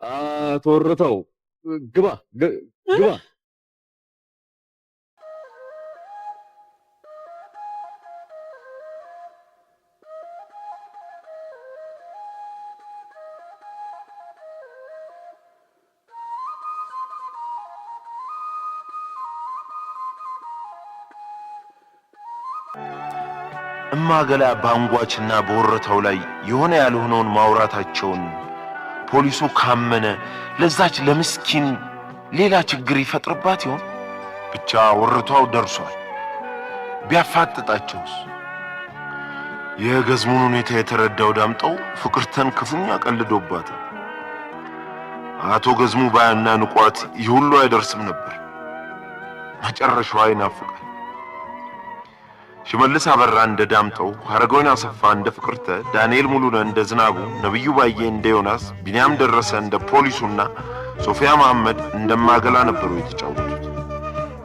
አቶ ወርተው ግባ ግባ። እማገላ በአንጓችና በወረታው ላይ የሆነ ያልሆነውን ማውራታቸውን ፖሊሱ ካመነ ለዛች ለምስኪን ሌላ ችግር ይፈጥርባት ይሆን? ብቻ ወረታው ደርሷል። ቢያፋጥጣቸውስ? የገዝሙን ሁኔታ የተረዳው ዳምጠው ፍቅርተን ክፉኛ ቀልዶባታል። አቶ ገዝሙ ባያናንቋት ይህ ሁሉ አይደርስም ነበር። መጨረሻዋ ይናፍቃል። ሽመልስ አበራ እንደ ዳምጠው፣ ሀረገወይን አሰፋ እንደ ፍቅርተ፣ ዳንኤል ሙሉነህ እንደ ዝናቡ፣ ነብዩ ባዬ እንደ ዮናስ፣ ቢንያም ደረሰ እንደ ፖሊሱና ሶፊያ መሐመድ እንደማገላ ነበሩ የተጫወቱት።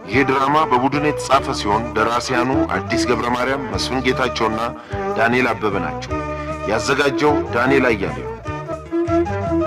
ይህ ድራማ በቡድን የተጻፈ ሲሆን ደራሲያኑ አዲስ ገብረ ማርያም፣ መስፍን ጌታቸውና ዳንኤል አበበ ናቸው። ያዘጋጀው ዳንኤል አያሌው ነው።